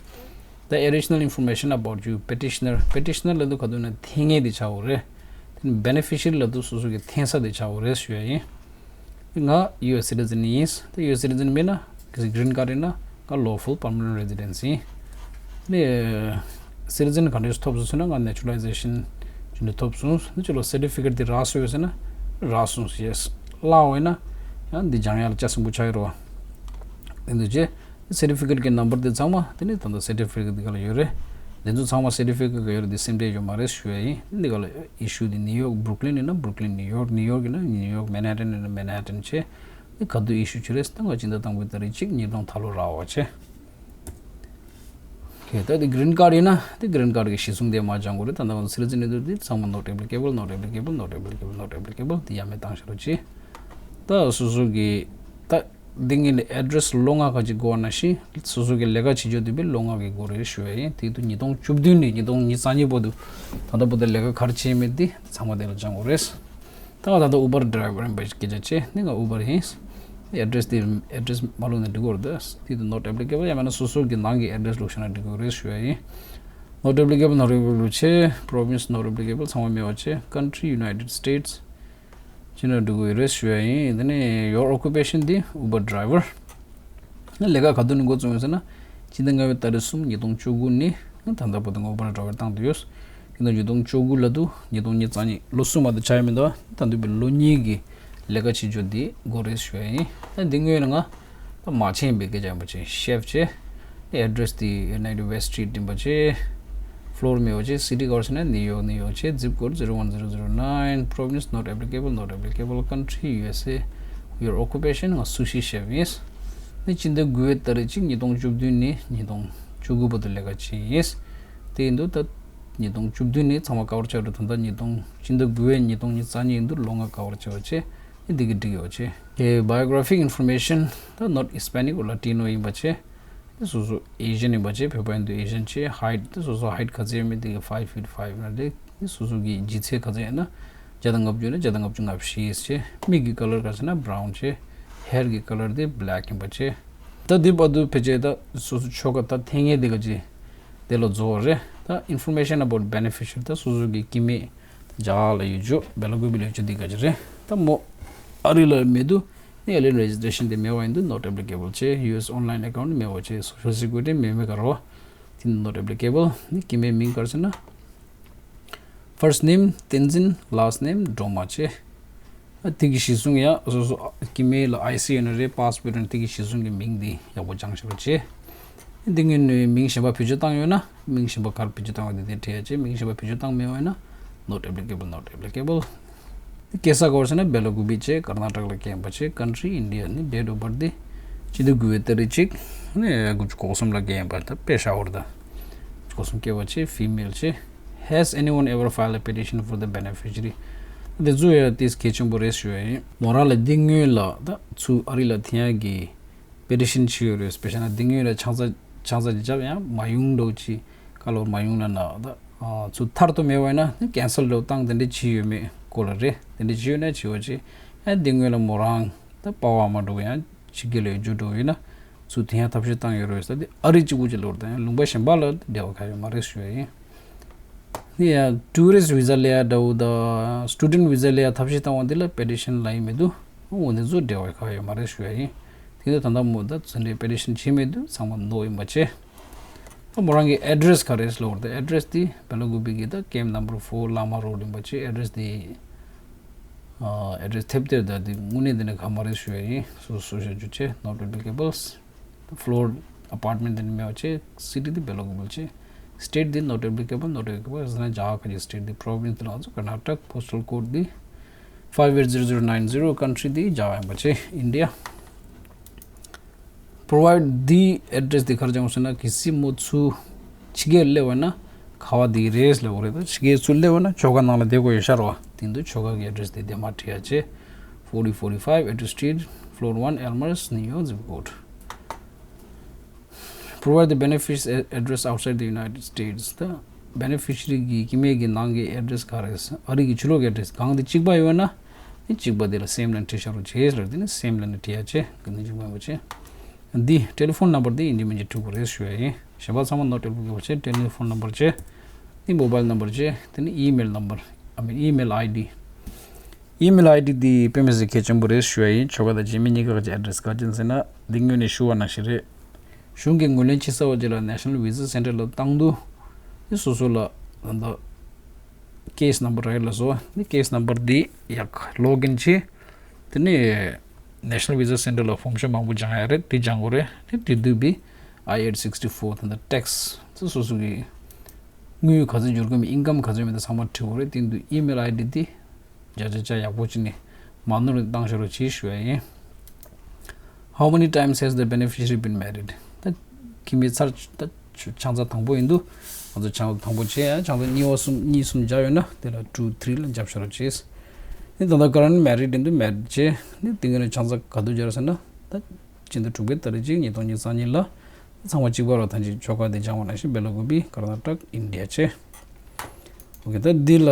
ད་additional information about you, petitioner, petitioner ལབ་དུས་ག་དུས་ན་འཐེན་མཁན་དེ་ཆགས་འོ་རེད། དེ་ནི་beneficiary ལབ་དུས་སོ་སོ་གི་འཐེན་ས་དེ་ཆགས་འོ་རེད་ཞུ་ཡ་ཡིན། ང་ཡུ་ཨེས་citizen ཡིན། ད་ཡུ་ཨེས་citizen མིན་ན་གི་green card ཡིན་ན་ང་lawful permanent residence ཡིན། ནི་citizen ག་འདྲས་ཐོབ་སོང་ཟེར་ན་ང་naturalization ཇི་འདྲ་ཐོབ་སོང་། ནི་ཅི་ལོ་certificate དེ་རག་སོང་ཡོད་ཟེར་ན་རག་སོང་yes། བརླག་འོང་ཡིན་ན་ཡང་འདི་སྦྱང་ཡག་ལ་ལྕགས་སྲིན་པོ་ཆགས་ཡོད་རོ། དེ་འདུག་ཅེ། certificate གི་number དེ་ཚང་མ་དེ་ནི་ད་ལྟ་certificate འདི་ག་ལ་ཡོད་རེད། དེ་ཚོ་ཚང་མ་certificate ག་ཡོད་རེད། དེ་སེམས་ཁྲལ་ཡོད་མ་རེད་ཞུ་ཡ་ཡིན། འདི་ག་ལ་issue དེ་New York Brooklyn ཡིན་ན་Brooklyn New York, New York ཡིན་ན་New York, Manhattan ཡིན་ན་Manhattan བྱས། དེ་ག་དུས་issue བྱེད་རེད། ད་ང་སྤྱི་ཟླ་དང་པོའི་ཏ་རིག་གཅིག་ཉིས་སྟོང་ད་ལོ་རག་བ་བྱས། ཁེ་ད་དེ་green card ཡིན་ན་དེ་green card གི་གཞི་བཟུང་དེ་མ་སྦྱང་དགོས་རེད། ད་ལྟ་ང་ཚོ་citizen ཡིན་དུས་དེ་ཚང་མ་not applicable, not applicable, not applicable, not applicable དེ་ཡ་མེད་བཏང་ཤ་རོ་ཅི། ད་སོ་སོ་གི་ད་འདི་ངེད་ལ་address ལོ་ལྔ་ཁ་ཅིག་འགོར་བ་ནང་བཞིན་སོ་སོ་གི་ལས་ཀ་བྱེད་རྒྱུ་དེ་བས་ལོ་ལྔ་གི་འགོར་རེད་ཞུ་ཡ་ཡིན། དེ་དུས་ཉིས་སྟོང་བཅུ་བདུན་ནས་ཉིས་སྟོང་ཉི་ཤུ་རྩ་གཉིས་བར་དུ་ད་ལྟ་བར་དུ་ལས་ཀ་ག་རེ་བྱས་མེད་དེ་ཚང་མ་དེ་ལ་སྦྱང་དགོས་རེད། ད་ང་ད་ལྟ་Uber driver ཡིན་པ་སྐད་ཆ་བྱས་ནི་ང་Uber ཡིན། address དེ་address མ་ལོག་ནས་འགྲིག་གི་རེད། དེ་དུས་not applicable ཡང་མིན་ན་སོ་སོ་གི་ནང་གི་address ལོག་ཤ་ན་འགྲིག་གི་རེད་ཞུ་ཡ་ཡིན། Not applicable, not applicable བྱས། Province not applicable ཚང་མ་མེད་པ་བྱས། Country United States ཅི་ན་འགྲིག་གི་རེད་ཞུ་ཡ་ཡིན། དེ་ནས་your occupation དེ་Uber driver ལས་ཀ་ག་དུས་ནས་འགོ་བཙུགས་ཡོད་ཟེར་ན། སྤྱི་ཟླ་ལྔ་པའི་ཏ་རིག་གསུམ་ཉིས་སྟོང་བཅུ་དགུ་ནས་ད་ལྟ་བར་དུ་ང་Uber driver བཏང་དུ་ཡོད། ཡིན་ནའང་ཉིས་སྟོང་བཅུ་དགུ་ལ་དུ་ཉིས་སྟོང་ཉི་ཤུ་རྩ་གཉིས་ལོ་གསུམ་མ་དུ་ཆགས་ཡོད་མི་འདུག་ད་དུས་པའི་ལོ་གཉིས་ཀྱི་ལས་ཀ་བྱེད་རྒྱུ་འདི་འགོ་རེད་ཞུ་ཡ་ཡིན། ད་འདི་སྔོན་ལ་ང་ད་མ་ཆེན་པའི་སྐད་ཆ་ཡིན་པ་ཆེ་chef བྱས། address དེ་ninety West Street ཡིན་པ་ཆེ། Floor མེད་པ་ཆེ། City ག་བར་ཟེར་ན་New York, New York བྱས། Zip code zero one zero zero nine. Province not applicable, not applicable. Country U S A. Your occupation ང་sushi chef ཡིན། ནི་སྤྱི་ཟླ་དགུ་པའི་ཏ་རིག་གཅིག་ཉིས་སྟོང་བཅུ་བདུན་ནས་ཉིས་སྟོང་བཅུ་དགུ་བར་དུ་ལས་ཀ་བྱས་ཡིན། དེ་ཡིན་དུས་ད་ཉིས་སྟོང་བཅུ་བདུན་ནས་ཚང་མ་cover བྱས་འགྲོ། ད་ལྟ་ཉིས་སྟོང་སྤྱི་ཟླ་དགུ་པའི་ཉིས་སྟོང་ཉི་ཤུ་རྩ་གཉིས་ཡིན་དུས་ལོ་ལྔ་cover བྱས་པ་བྱས། ནི་འདི་གི་འགྲིག་ཡོད་བྱས། Okay, biographic information ད་not Hispanic or Latino ཡིན་པ་བྱས། དེ་སོ་སོ་Asian ཡིན་པ་བྱས། བོད་པ་ཡིན་དུས་Asian བྱས། Height དེ་སོ་སོ་height ག་ཚད་ཡོད་མེད་དེ་གི་five feet five ན་རེད། དེ་སོ་སོ་གི་ལྗིད་ཚད་ག་ཚད་ཡིན་ན་བརྒྱ་དང་ལྔ་བཅུ་ནས་བརྒྱ་དང་ལྔ་བཅུ་ང་བཞི་བྱས། མིག་གི་colour ག་ཚད་ན་brown བྱས། Hair གི་colour དེ་black ཡིན་པ་བྱས། ད་འདི་བར་དུ་ཕལ་ཆེར་ད་སོ་སོ་ཆོལ་ཁ་ད་འཐེན་མཁན་དེ་ག་ཅི་དེ་ལ་རྫོགས་རེད། ད་information about beneficiary ད་སོ་སོ་གི་སྐྱེ་དམན་རྒྱ་གར་ལ་ཡོད་རྒྱུ་བེ་ལ་ཀུ་པི་ལ་ཡོད་རྒྱུ་འདི་ག་ཅི་རེད། ད་མོ་ཨ་རི་ལ་མེད་དུས། ནི་Alien Registration དེ་མེད་པ་ཡིན་དུས་not applicable བྱས། U S online account མེད་པ་བྱས། Social Security མེད་མེད་ག་རོ། དེ་ནི་not applicable ནི་སྐྱེ་དམན་མིང་ག་རེ་ཟེར་ན། First name Tenzin, last name Droma བྱས། ཨ་དེ་གི་གཞི་བཟུང་ཡ་སོ་སོ་སྐྱེ་དམན་ལ་I C ཡོད་ན་རེད། passport ཡོད་ན་དེ་གི་གཞི་བཟུང་གི་མིང་འདི་ཡག་པོ་སྦྱང་ཤེས་པ་བྱས། འདི་ངོས་ནས་མིང་གཞན་པ་བེད་སྤྱོད་བཏང་ཡོད་ན། མིང་གཞན་པ་ག་རེ་བེད་སྤྱོད་བཏང་བ་དེ་དེ་བྲིས་ཡ་བྱས། མིང་གཞན་པ་བེད་སྤྱོད་བཏང་མེད་པ་ཡིན་ན་not applicable, not applicable། སྐྱེས་ས་ག་བར་ཟེར་ན་བེ་ལ་ཀུ་པི་བྱས། ཀར་ན་ཊ་ཀ་ལ་སྐྱེས་པ་བྱས། Country India ནི་date of birth དེ་སྤྱི་ཟླ་དགུ་པའི་ཏ་རིག་གཅིག་ནི་དགུ་བཅུ་གོ་གསུམ་ལ་སྐྱེས་པ་ད་དཔེ་ཤ་བོར་ད་གོ་གསུམ་སྐྱེས་པ་བྱས། Female བྱས། Has anyone ever filed a petition for the beneficiary? དེ་ཚོ་ཡ་དེ་གལ་ཆེན་པོ་རེད་ཞུ་ཡ་ཡིན། མོ་རང་ལ་འདི་སྔོན་ལ་ད་ཚུར་ཨ་རི་ལ་འཐེན་ཡ་གི་petition བྱས་ཡོད་རེད། སྤེ་ཤ་ན་འདི་སྔོན་ལ་ཆང་ས་ཆང་ས་ཅིག་བརྒྱབ་ཡང་མ་ཡོང་འགྲོ་ཅི་བཀའ་སློབ་མ་ཡོང་ན་ན་ད་ཚུར་མཐར་ཐུག་མེད་པ་ཡིན་ན་ནི་cancel འགྲོ་བཏང་དེ་འདྲ་བྱས་ཡོད་མེད་སྐོར་ལ་རེད། དེ་འདྲ་བྱས་ཡོད་ན་བྱས་པ་ཅི་ཡང་འདི་སྔོན་ལ་མོ་རང་ད་པ་བ་མ་འགྲོ་ཡང་ཕྱི་རྒྱལ་ལ་ཡོད་རྒྱུ་འགྲོ་ཡོད་ན་ཚུར་དེ་ཡང་ཐབས་ཤེས་བཏང་ཡོད་རེད་ཟེར། དེ་ཨ་རི་གཅིག་པུ་ཅིག་ལོར་དང་ཡང་ལུང་པ་གཞན་པ་ལ་འབྲེལ་བ་ག་ཡོད་མ་རེད་ཞུ་ཡ་ཡིན། ནི་ཡང་tourist visa ལས་ཡ་འདྲ་བོ་དང་student visa ལས་ཡ་ཐབས་ཤེས་བཏང་བ་འདི་ལ་petition ལ་ཡིན་མི་འདུག་འོ་འདི་ཚོ་འབྲེལ་བ་ག་ཡོད་མ་རེད་ཞུ་ཡ་ཡིན། དེ་ནི་ད་ལྟ་མོ་ད་ཚུན་ཆད་petition བྱས་མི་འདུག་ཚང་མ་no ཡིན་པ་བྱས། ད་མོ་རང་གི་address ག་རེ་ལོར་ད་address དེ་བེ་ལ་ཀུ་པི་གི་ད་camp number four Lama Road ཡིན་པ་བྱས། address དེ་address ཐེབས་དེར་ད་དེ་དངོས་གནས་དེ་ནི་ག་མ་རེད་ཞུ་ཡ་ཡིན། སོ་སོ་ཤ་རྒྱུ་བྱས། Not applicables། Floor apartment དེ་ནི་མེད་པ་བྱས། City དེ་བེ་ལ་ཀུ་པི་བྱས། State དེ་not applicable, not applicable ཟེར་ན་རྒྱ་གར་གྱི་state དེ། Province དེ་ལ་ང་ཚོ་Karnataka། Postal code དེ་five eight zero zero nine zero། Country དེ་རྒྱ་གར་ཡིན་པ་བྱས། India། Provide the address དེ་ག་རེ་སྦྱང་དགོས་ཟེར་ན་གལ་སྲིད་མོ་ཚུར་ཕྱི་རྒྱལ་སླེབས་པ་ན་ག་བ་དེ་རེད་ལབ་དགོས་རེད། ད་ཕྱི་རྒྱལ་ཚུར་སླེབས་པ་ན་ཆོལ་ཁ་ནང་ལ་བསྡད་དགོས་ཡོད་ཤག་རེད་བ། དེ་འདུག་ཆོལ་ཁ་གི་address དེ་དེ་མ་བྲིས་ཡ་བྱས། forty forty-five Edgewood Street, floor one, Elmhurst, New York, zip code. Provide the beneficiary's address outside the United States. ད་ བེ་ནེ་ཕི་ཤི་རི་གི་སྐྱེ་དམན་གྱི་ནང་གི་ཨེ་ཌི་རེ་སི་ག་རེ་ཟེར། ཨ་རི་གི་ཕྱི་ལོགས་ཀྱི་ཨེ་ཌི་རེ་སི་གང་དེ་གཅིག་པ་ཡོད་ན། དེ་གཅིག་པ་དེ་ལ་སེམ་ལབ་བྲིས་བཞག་རོགས་བྱེད་ལབ། དེ་ནི་སེམ་ལབ་བྲིས་ཡ་བྱེད། ག་ནི་གཅིག་པ་ཡིན་པ་བྱེད། འདི་ཊེ་ལི་ཕོན་ནམ་བར་འདི་ཡིན་གཅིག་མིན་གཅིག་འབྲི་དགོས་རེད་ཞུ་ཡ་ཡིན། གཞན་པ་ཚང་མ་ནོ་ཊེབ་ལ་བཀོད་པ་བྱེད། ཊེ་ལི་ཕོན་ནམ་བར་བྱེད། འདི་མོ་བྷའིལ་ནམ་བར་བྱེད། དེ་ནི་ཨི་མེལ་ནམ་བར། ཨ་མིན་ཨི་མེལ་ཨའི་ཌི། ཨི་མེལ་ཨའི་ཌི་འདི་དཔེ་མི་སྲིད་གལ་ཆེན་པོ་རེད་ཞུ་ཡ་ཡིན། ཁྱོ་ག་དང་རྗེས་མའི་གཉིས་ཀ་གི་ཨེ་ཌི་རེ་སི་ག་ཅི་ཡིན་ཟེར་ན། འདི་སྔོན་ནས་ཞུ་བ་ནང་བཞིན་རེད། གཞུང་གིས་ངོས་ལེན་བྱེད་ཚར་བ་རྗེས་ལ་ནེ་ཤ་ནལ་བི་ཟ་སེན་ཊར་ལ་བཏང་དུས། འདི་སོ་སོ་ལ་ད་ལྟ་ཀེ་སི་ནམ་བར་རེད་ལབ་སོང་། འདི་ཀེ་སི་ནམ་བར་འདི་ཡག་ལོག་ཨིན་བྱེད། དེ་ནས་National Visa Center ལ་ཕོམ་ཤ་མང་པོ་སྦྱང་ཡ་རེད། དེ་སྦྱང་དགོས་རེད། དེ་དེ་དུས་བི་ཨའི་ཨེཊ་སིགས་ཊི་ཕོར་དེ་འདྲ་ཊེག་སི་དེ་སོ་སོ་གི་དངུལ་ག་ཚོད་འབྱོར་གི་མེད། ཨིན་ཀམ་ག་ཚོད་མེད། དེ་ཚང་མ་བྲིས་དགོས་རེད། དེ་དུས་ཨི་མེལ་ཨའི་ཌི་དེ་བརྒྱ་ཆ་བརྒྱ་ཡག་པོ་བྱས་ནས་མ་ནོར་བཏང་ཤོག་རོགས་བྱེད་ཞུ་ཡ་ཡིན། How many times has the beneficiary been married? ད་སྐྱེ་དམན་ཚར་ད་ཆུ་ཆང་ས་དང་པོ་ཡིན་དུས། ང་ཚོ་ཆང་ས་དང་པོ་བྱས་ཡ། ཆང་ས་གཉིས་པ་གསུམ་གཉིས་གསུམ་བརྒྱབ་ཡོད་ན་དེ་ལ་ཊུ་ཐི་རི་ལ་བརྒྱབ་ཤོག་རོགས་བྱེད། ནི་ད་ལྟ་ཀ་རན་མེ་རིཌ་ཡིན་དུས་མེ་རིཌ་བྱས། ནི་དེ་ག་ནས་ཆང་ས་ག་དུས་སྦྱར་ཟེར་ན། ད་སྤྱི་ཟླ་དྲུག་པའི་ཏ་རིག་གཅིག་ཉིས་སྟོང་ཉི་ཤུ་རྩ་གཉིས་ལ། ཚང་མ་གཅིག་པ་རོ། ད་ཅི་ཆོ་ག་དེ་སྦྱང་བ་ནང་བཞིན་བེ་ལ་ཀུ་པི་ཀར་ནཱ་ཊཀ་ཨིན་ཌི་ཡ་བྱས། ཨོ་ཁེ། ད་འདི་ལ་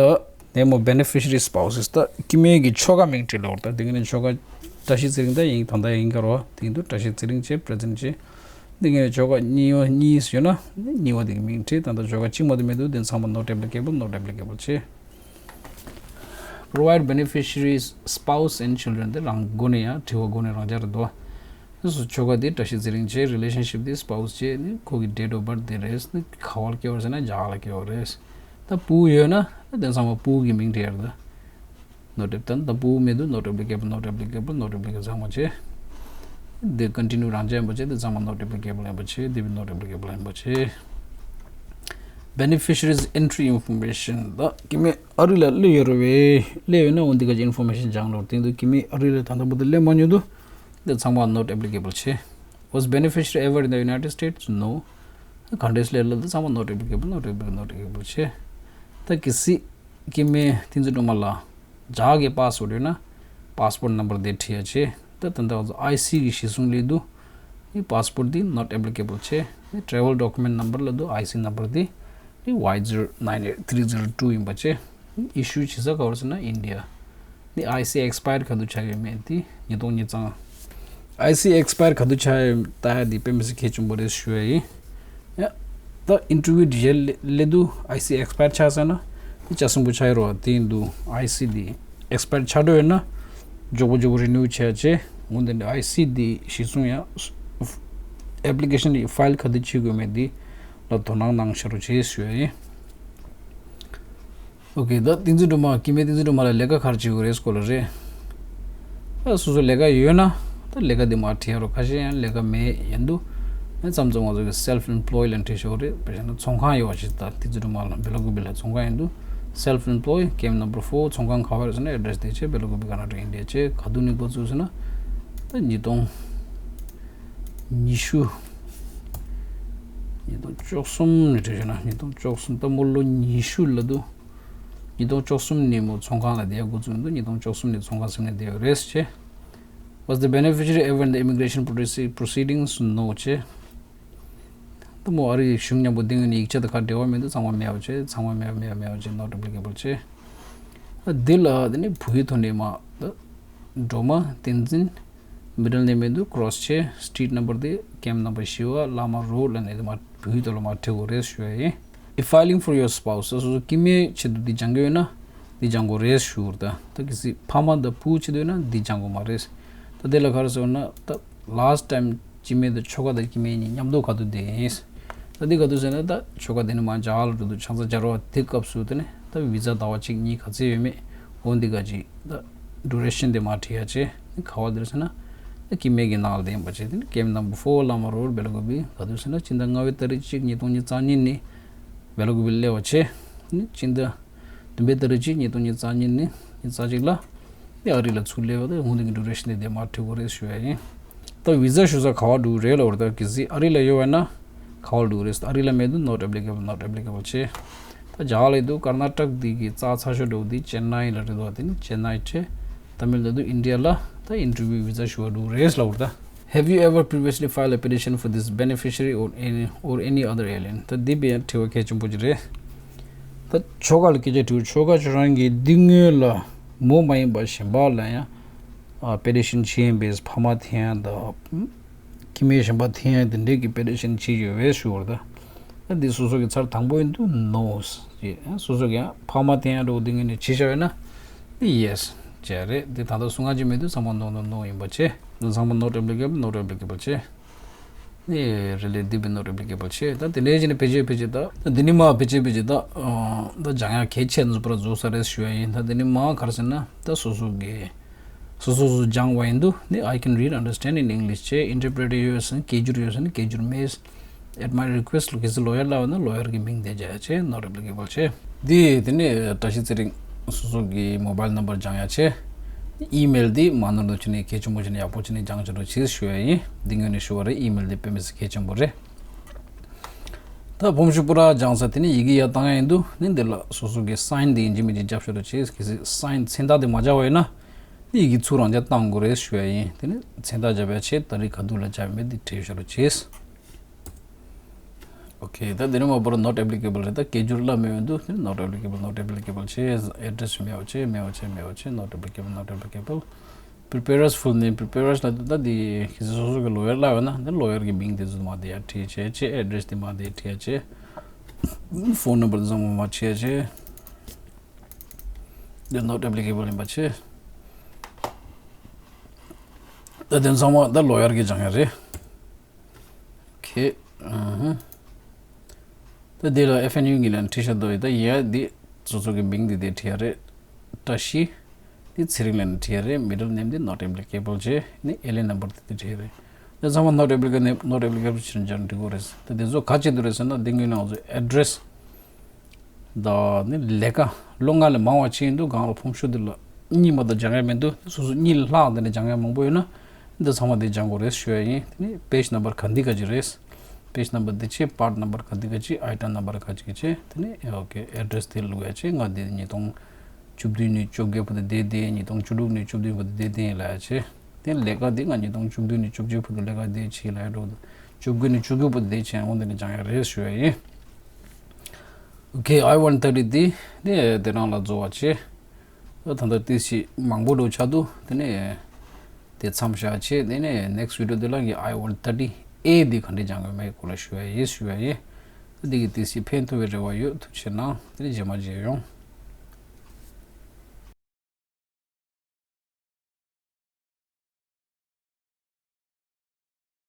ནེམ་ཨོཕ་བེ་ནེ་ཕི་ཤི་རི་སི་པའུ་སེ་སི། ད་སྐྱེ་དམན་གྱི་ཆོ་ག་མིང་བྲིས་ལོར། ད་དེ་ག་ནས་ཆོ་ག་བཀྲ་ཤིས་ཚེ་རིང་ད་ཡིན། ད་ད་ཡིན་ག་རོ། དེ་ཡིན་དུས་བཀྲ་ཤིས་ཚེ་རིང་བྱས། པི་རེ་ཛེན་ཊི་བྱས། དེ་ག་ནས་ཆོ་ག་གཉིས་པ་གཉིས་ཡོད་ན་གཉིས་པ་དེ་གི་མིང་བྲིས། ད་ད་ཆོ་ག་གཅིག་མ་གཏོགས་མེད་དུས་དེ་ཚང་མ་ནོ་ཨེབ་ལི་ཀེ་བལ། ནོ་ཨེབ་ལི་ཀེ་བལ་བྱས། Provide beneficiaries spouse and children. དེ་རང་སྒོ་ནས་ཡང་དྲི་བ་སྒོ་ནས་རང་འཇགས་རེད་འདུག། སོ་སོ་ཆོ་ག་དེ་བཀྲ་ཤིས་ཚེ་རིང་བྱས། རི་ལེ་ཤན་ཤིབ་དེ་སི་པའུ་སི་བྱས། ནི་ཁོ་གི་ཌེ་ཊི་ཨོཕ་བར་ཐི་དེ་རེད། ནི་ག་བར་སྐྱེས་པ་རེད་ཟེར་ན་རྒྱ་གར་ལ་སྐྱེས་པ་རེད། ད་བུ་ཡོད་ན་ད་དེ་ཚང་མ་བུ་གི་མིང་བྲིས་ཡ་རེད་ད། ནོ་ཨེབ་ད་ད་བུ་མེད་དུས་ནོ་ཨེབ་ལི་ཀེ་བལ། ནོ་ཨེབ་ལི་ཀེ་བལ། ནོ་ཨེབ་ལི་ཀེ་བལ་ཚང་མ་བྱས། དེ་ཀོན་ཊི་ནིའུ་རང་འཇགས་ཡིན་པ་བྱས། དེ་ཚང་མ་ནོ་ཨེབ་ལི་ཀེ་བལ་ཡིན་པ་བྱས། དེ་བི་ནོ་ཨེབ་ལི་ཀེ་བལ་ཡིན་པ་བྱས། Beneficiaries entry information. ད་སྐྱེ་དམན་ཨ་རི་ལ་སླེབས་ཡོད་རེད་པས། སླེབས་ཡོད་ན་འོ་འདི་ག་ཅིག་ཨིན་ཕོར་མེ་ཤན་སྦྱང་ལོར། དེ་དུས་སྐྱེ་དམན་ཨ་རི་ལ་ད་ལྟ་བར་དུ་སླེབས་མ་མྱོང་དུས་དེ་ཚང་མ་ནོ་ཨེབ་ལི་ཀེ་བལ་བྱས། Was beneficiary ever in the United States? No. ག་འདྲས་སླེབས་ལ་དེ་ཚང་མ་ནོ་ཨེབ་ལི་ཀེ་བལ། ནོ་ཨེབ་ལི་ཀེ་བལ། ནོ་ཨེབ་ལི་ཀེ་བལ་བྱས། ད་གལ་སྲིད་སྐྱེ་དམན་བསྟན་འཛིན་སྒྲོལ་མ་ལགས་རྒྱ་གར་གྱི་པ་སི་པོར་ཊི་ཡོད་ན་པ་སི་པོར་ཊི་ནམ་བར་དེ་བྲིས་ཡ་བྱས། ད་ད་ལྟ་ང་ཚོ་ཨའི་སི་གི་གཞི་བཟུང་སླེབས་དུས་ནི་པ་སི་པོར་ཊི་དེ་ནོ་ཨེབ་ལི་ཀེ་བལ་བྱས། ནི་ཊེ་རེ་ཝལ་ཌོ་ཀུ་མེན་ཊི་ནམ་བར་ལབ་དུས་ཨའི་སི་ནམ་བར་དེ་ནི་ཝའི་ཛི་རོ་ནའིན་ཨེཊ་ཐི་རི་ཛི་རོ་ཊུ་ཡིན་པ་བྱས། ནི་ཨི་ཤུ་བྱེད་ས་ག་བར་ཟེར་ན་ཨིན་ཌི་ཡ། ནི་ཨའི་སི་ཨེག་སི་པ་ཡར་ག་དུས་ཆགས་ཡོད་མེད་དེ་ཉིས་སྟོང་ཉི་ཤུ་རྩ་ལྔ། ཨའི་སི་ཨེག་སི་པ་ཡར་ག་དུས་ཆགས་ཡོད་ལྟ་ཡ་དེ་དཔེ་མི་སྲིད་གལ་ཆེན་པོ་རེད་ཞུ་ཡ་ཡིན། ཡ། ད་ཨིན་ཊར་བིའུ་དེ་རྗེས་སླེབས་དུས་ཨའི་སི་ཨེག་སི་པ་ཡར་ཆགས་ཟེར་ན་དེ་ཅག་སུན་པོ་ཆགས་ཡོད་རེད་པ། དེ་ཡིན་དུས་ཨའི་སི་དེ་ཨེག་སི་པ་ཡར་ཆགས་འགྲོ་ཡོད་ན་མགྱོགས་པོ་མགྱོགས་པོ་རི་ནིའུ་བྱས་བྱས། འོན་ཏེ་ཨའི་སི་དེ་གཞི་བཟུང་ཡ་ཨེབ་ལི་ཀེ་ཤན་དེ་ཕའིལ་ག་དུས་བྱེད་དགོས་མེད་དེ་ལ་དོ་སྣང་གནང་ཤོག་རོགས་བྱེད་ཞུ་ཡ་ཡིན། ཨོ་ཁེ། ད་བསྟན་འཛིན་སྒྲོལ་མ། སྐྱེ་དམན་བསྟན་འཛིན་སྒྲོལ་མ་ལ་ལས་ཀ་ག་རེ་བྱེད་དགོས་རེད་སྐོར་ལ་རེད། ད་སོ་སོ་ལས་ཀ་ཡོད་ན་ད་ལས་ཀ་དེ་མར་བྲིས་ཡ་རོགས། ཁ་ཤས་ཡང་ལས་ཀ་མེད་ཡིན་དུས་ཨ་མཚམས་མཚམས་ང་ཚོ་གི་སེལ་ཕི་ཨིམ་པོ་ལོའི་ལ་བྲིས་ཤོག་རེད། དཔེར་བྱས་ན་ཚོང་ཁང་ཡོད་པ་ཞིག་ད་བསྟན་འཛིན་སྒྲོལ་མ་ལ་བེ་ལ་ཀུ་པི་ལ་ཚོང་ཁང་ཡིན་དུས་སེལ་ཕི་ཨིམ་པོ་ལོའི་ཀེམ་ནམ་བར་ཕོར། ཚོང་ཁང་ག་བར་ཟེར་ན་ཨེ་ཌི་རེ་སི་དེ་བྱས། བེ་ལ་ཀུ་པི་ཀར་ནཱ་ཊ་ཀ་ཨིན་ཌི་ཡ་བྱས། ག་དུས་ནས་འགོ་བཙུགས་ཟེར་ན་ད་ཉིས་སྟོང་ཉི་ཤུ། ཉིས་སྟོང་བཅུ་གསུམ་ནས་བྲིས་ཤོག་ན། ཉིས་སྟོང་བཅུ་གསུམ། ད་མོ་ལོ་ཉི་ཤུ་ལ་དུ། ཉིས་སྟོང་བཅུ་གསུམ་ནས་མོ་ཚོང་ཁང་ལ་བསྡད་འགོ་བཙུགས་འདུག། ཉིས་སྟོང་བཅུ་གསུམ་ནས་ཚོང་ཁང་ཟིན་ནས་བསྡད་ཡོད་རེད་ཟེར་བྱས། Was the beneficiary ever in the immigration proce- proceedings? No བྱས། ད་མོ་ཨ་རིའི་གཞུང་མཉམ་པོ་འདི་ངོས་ནས་ཡིག་ཆ་དང་ག་འབྲེལ་བ་མེད་འདུག། ཚང་མ་མེད་པ་བྱས། ཚང་མ་མེད་པ་མེད་པ་མེད་པ་བྱས། ནོ་ཨེབ་ལི་ཀེ་བལ་བྱས། ཨ་འདི་ལ་དེ་ནི་བུའི་ཐོག་ནས་མ་ད་སྒྲོལ་མ་བསྟན་འཛིན། མི་ཌལ་ནེམ་མེད་དུས་ཀྲོས་བྱས། སི་ཊི་རིཊ་ནམ་བར་དེ་ཀེམ་ནམ་བར་བཞི་པ། བླ་མ་རོཌ་ལབ་ནས་དེ་མ་བུའི་ཐོག་ལ་མ་བྲིས་དགོས་རེད་ཞུ་ཡ་ཡིན། If filing for your spouse, སོ་སོ་སྐྱེ་དམན་ཆེད་དུ་འདི་སྦྱང་གི་ཡོད་ན་འདི་སྦྱང་དགོས་རེད་ཞུ་རེད། ད་ད་གལ་སྲིད་ཕ་མ་དང་བུ་ཆེད་དུ་ཡོད་ན་འདི་སྦྱང་དགོས་མ་རེད། ད་དེ་ལ་ག་རེ་ཟེར་ན་ད་ལཱ་སི་ཊི་ཊའིམ་སྐྱེ་དམན་དང་ཆོ་ག་དང་སྐྱེ་དམན་གཉིས་མཉམ་དུ་ག་དུས་བསྡད་ཡིན། ད་འདི་ག་དུས་ཟེར་ན་ད་ཆོ་ག་དེ་ནི་མ་རྒྱ་གར་ལ་འགྲོ་དུས་ཆང་ས་རྒྱ་རོ་བ་དེ་སྐབས་སུ་དེ་ནི་ད་བི་ཛ་ཟླ་བ་གཅིག་གཉིས་ག་ཚད་ཡོད་མེད། འོ་འདི་ག་ཅིག་ད་ཌུ་རེ་ཤན་དེ་མ་བྲིས་ཡ་བྱས། ག་བ་དེར་ཟེར་ན་ད་སྐྱེ་དམན་གྱི་ནང་ལ་བསྡད་པ་བྱས། དེ་ནི་ཀེམ་ནམ་བར་ཕོར། བླ་མ་རོཌ། བེ་ལ་ཀུ་པི། ག་དུས་ཟེར་ན་སྤྱི་ཟླ་ལྔ་པའི་ཏ་རིག་གཅིག་ཉིས་སྟོང་ཉི་ཤུ་རྩ་གཉིས་ནས་བེ་ལ་ཀུ་པི་སླེབས་པ་བྱས། ནི་སྤྱི་ཟླ་བདུན་པའི་ཏ་རིག་གཅིག་ཉིས་སྟོང་ཉི་ཤུ་རྩ་གཉིས་ནས་ཉི་ཤུ་རྩ་གཅིག་ལ་དེ་ཨ་རི་ལ་ཚུར་སླེབས་པ་དེ་འོ་འདི་གི་ཌུ་རེ་ཤན་དེ་དེ་མ་བྲིས་དགོས་རེད་ཞུ་ཡ་ཡིན། ད་བི་ཛ་ཞུ་ས་ག་བ་འགྲོ་རེད་ལབ་པ་རེད། ད་གལ་སྲིད་ཨ་རི་ལ་ཡོད་པ་ན་ག་བ་འགྲོ་རེད། ཨ་རི་ལ་མེད་དུས་ནོ་ཨེབ་ལི་ཀེ་བལ། ནོ་ཨེབ་ལི་ཀེ་བལ་བྱས། ད་རྒྱ་གར་ལ་ཡོད་དུས་ཀར་ནཱ་ཊ་ཀ་འདི་གི་རྩ་ཚ་ཤོས་འགྲོ་འདི་ཅེན་ནའི་ལ་རེད་འདུག། དེ་ནི་ཅེན་ནའི་བྱས། ད་མི་ལ་དུ་ཨིན་ཌི་ཡ་ལ་ད་ཨིན་ཊར་བིའུ་བི་ཛ་ཞུ་བ་འགྲོ་རེད་ལབ་པ་རེད། ད། Have you ever previously filed a petition for this beneficiary or any, or any other alien? ད་འདི་བས་དྲི་བ་གལ་ཆེན་པོ་ཅིག་རེད། ད་ཁྱོ་ག་ལ་སྐད་ཆ་དྲིས། ཁྱོ་ག་ཁྱོད་རང་གི་འདི་སྔོན་ལ་མོ་མ་ཡིན་པ་གཞན་པ་ལ་ཡང་ཨ་པེ་ཊི་ཤན་བྱེད་ཡིན་པས་ཕ་མ་འཐེན་ཡ་དང་ཁྱིམ་མི་གཞན་པ་འཐེན་ཡ་དེ་འདྲས་ཀྱི་པེ་ཊི་ཤན་བྱེད་ཡོད་པས་ཞུ་བར་ད། ད་འདི་སོ་སོ་གི་ཚར་དང་པོ་ཡིན་དུས་ནོ་ཞེས། སོ་སོ་གི་ཡང་ཕ་མ་འཐེན་ཡ་འགྲོ་འདི་ངོས་ནས་བྱེད་བཞག་ཡོད་ན་ཡེ་སི་བྱས་རེད། འདི་ད་ལྟ་གསུང་ང་ཅི་མེད་དུས་ཚང་མ་ནོ་ནོ་ནོ་ཡིན་པ་བྱས། འདི་ཚང་མ་not applicable, not applicable བྱས། ནི་རེ་ལེ་འདི་བི་not applicable བྱས། ད་དེ་འདྲའི་བྱས་ནས་ཕལ་ཆེར་ཕལ་ཆེར་ད་ད་འདི་ནི་མ་ཕལ་ཆེར་ཕལ་ཆེར་ད་ད་སྦྱང་ཡ་གལ་ཆེ་ནི་པར་རྫོགས་ས་རེད་ཞུ་ཡ་ཡིན། ད་འདི་ནི་མ་ག་རེ་ཟེར་ན་ད་སོ་སོ་གི་སོ་སོ་སོ་སྦྱང་བ་ཡིན་དུས་ནི་I can read, understand in English བྱས། interpret ཡོད་ཟེར་ན་སྐད་སྒྱུར་ཡོད་ཟེར་ན་སྐད་སྒྱུར་མེད། at my request ལོ་གལ་སྲིད་ལོ་ཡར་ལབ་ན་ལོ་ཡར་གི་མིང་དེ་བྱ་ཡ་བྱས། not applicable བྱས། འདི་དེ་ནི་བཀྲ་ཤིས་ཚེ་རིང་སོ་སོ་གི་མོ་བྷལ་ནམ་བར་སྦྱང་ཡ་བྱས། ཨི་མེལ་འདི་མ་ནོར་དུ་བྱས་ནས་གལ་ཆེན་པོ་བྱས་ནས་ཡག་པོ་བྱས་ནས་སྦྱང་བྱ་རོགས་བྱེད་ཞུ་ཡ་ཡིན། འདི་ངོས་ནས་ཞུ་བ་རེད། ཨི་མེལ་འདི་དཔེ་མི་སྲིད་གལ་ཆེན་པོ་རེད། ད་ཕོམ་ཤུ་པུ་ར་སྦྱང་ས་དེ་ནི་ཡི་གེ་ཡར་བཏང་ཡ་ཡིན་དུས་ནི་འདི་ལ་སོ་སོ་གི་སའིན་འདི་ཡིན་གཅིག་མིན་གཅིག་རྒྱབ་བྱ་རོགས་བྱེད། གལ་སྲིད་སའིན་མཚན་རྟགས་འདི་མ་སྦྱར་བ་ཡིན་ན་ནི་ཡི་གེ་ཚུར་རང་འཇགས་བཏང་དགོས་རེད་ཞུ་ཡ་ཡིན། དེ་ནི་མཚན་རྟགས་སྦྱར་བའི་ཆེད་ད་རེས་ག་དུས་ལ་སྦྱར་མེད་འདི་བྲིས་བྱ་རོགས་བྱེད། ཨོ་ཁེ། ད་འདི་ནི་མ་པར་not applicable རེད། ད་སྐད་སྒྱུར་ལ་མེད་འོན་དུ་not applicable, not applicable བྱས། address མེད་པ་བྱས། མེད་པ་བྱས། མེད་པ་བྱས། not applicable, not applicable preparer's full name, preparer's ལ་ད་འདི་གི་སོ་སོ་གི་ལོ་ཡར་ལ་ཡོད་ན་འདི་ལོ་ཡར་གི་མིང་དེ་ཚོ་མ་དེ་ཡར་བྲིས་བྱས་བྱས། address དེ་མ་དེ་བྲིས་བྱས། phone number དེ་ཚང་མ་མ་བྲིས་བྱས། འདི་not applicable ཡིན་པ་བྱས། ད་དེ་ཚང་མ་ད་ལོ་ཡར་གི་སྦྱང་ཡ་རེད། ཁེ། ཨ་ཧུ། ད་འདི་ལ་ཨེཕ་ཨེན་ཡུ་གི་ལན་བྲིས་བཞག་འདུག་ད་ཡ་འདི་སོ་སོ་གི་མིང་འདི་དེ་བྲིས་ཡ་རེད། བཀྲ་ཤིས། འདི་ཚེ་རིང་ལན་བྲིས་ཡ་རེད། མི་ཌལ་ནེམ་འདི་not applicable བྱས། ནི་ཨེ་ལན་ནམ་བར་འདི་དེ་བྲིས་ཡ་རེད། ད་ཚང་མ་not applicable ནེམ་not applicable བྱས་ན་སྦྱང་འགྲིག་གོ་རེད། ད་དེ་ཚོ་ག་བྱེད་འདུག་རེད་ཟེར་ན་འདི་ངོས་ནས་ང་ཚོ་address ད་ནི་ལས་ཀ་ལོ་ལྔ་ལས་མང་བ་ཕྱིན་འདུག་གང་ལ་ཕོམ་ཤུ་འདི་ལ་གཉིས་མ་གཏོགས་སྦྱང་ཡ་མི་འདུག་སོ་སོ་གཉིས་ལས་ལྷག་འདི་ནས་སྦྱང་ཡ་མང་པོ་ཡོད་ན་འདི་ཚང་མ་འདི་སྦྱང་དགོས་རེད་ཞུ་ཡ་ཡིན། དེ་ནི་page number ག་འདི་ག་ཅི་རེད། page number འདི་ཆེ་part number ག་འདི་ག་ཅི་item number ག་ཅི་ག་ཅི། དེ་ནི་ཨོ་ཁེ་address དེ་བླུག་ཡ་ཆེ། ང་འདི་ཉིས་སྟོང་བཅུ་བདུན་ནས་བཅོ་བརྒྱད་བར་དུ་བསྡད་དེ། ཉིས་སྟོང་བཅུ་དྲུག་ནས་བཅུ་བདུན་བར་དུ་བསྡད་དེ་ལབ་ཡ་ཆེ། དེ་ལས་ཀ་འདི་ང་ཉིས་སྟོང་བཅུ་བདུན་ནས་བཅོ་བརྒྱད་བར་དུ་ལས་ཀ་བསྡད་ཆེ་ལབ་ཡ་འགྲོ་འདུག་བཅོ་དགུ་ནས་བཅུ་དགུ་བར་དུ་བསྡད་ཆེ། འོ་འདི་ནས་སྦྱང་ཡ་རེད་ཞུ་ཡ་ཡིན། Okay, I one thirty འདི་ནི་དེ་རང་ལ་རྫོགས་པ་བྱས། ད་ལྟ་ཏིས་ཞིག་མང་པོ་འགྲོ་ཆགས་འདུག་དེ་ནས་དེ་མཚམས་བཞག་བྱས། དེ་ནས་next video འདི་ལ་ངས་I one thirty A འདི་ག་འདྲས་སྦྱང་དགོས་མེད་སྐོར་ལ་ཞུ་ཡ་ཡིན་ཞུ་ཡ་ཡིན། ད་འདི་གི་ཏིས་ཞིག་ཕན་ཐོགས་པའི་རེ་བ་ཡོད། ཐུགས་རྗེ་གནང་། དེ་ནས་རྗེས་མ་མཇལ་ཡོང་།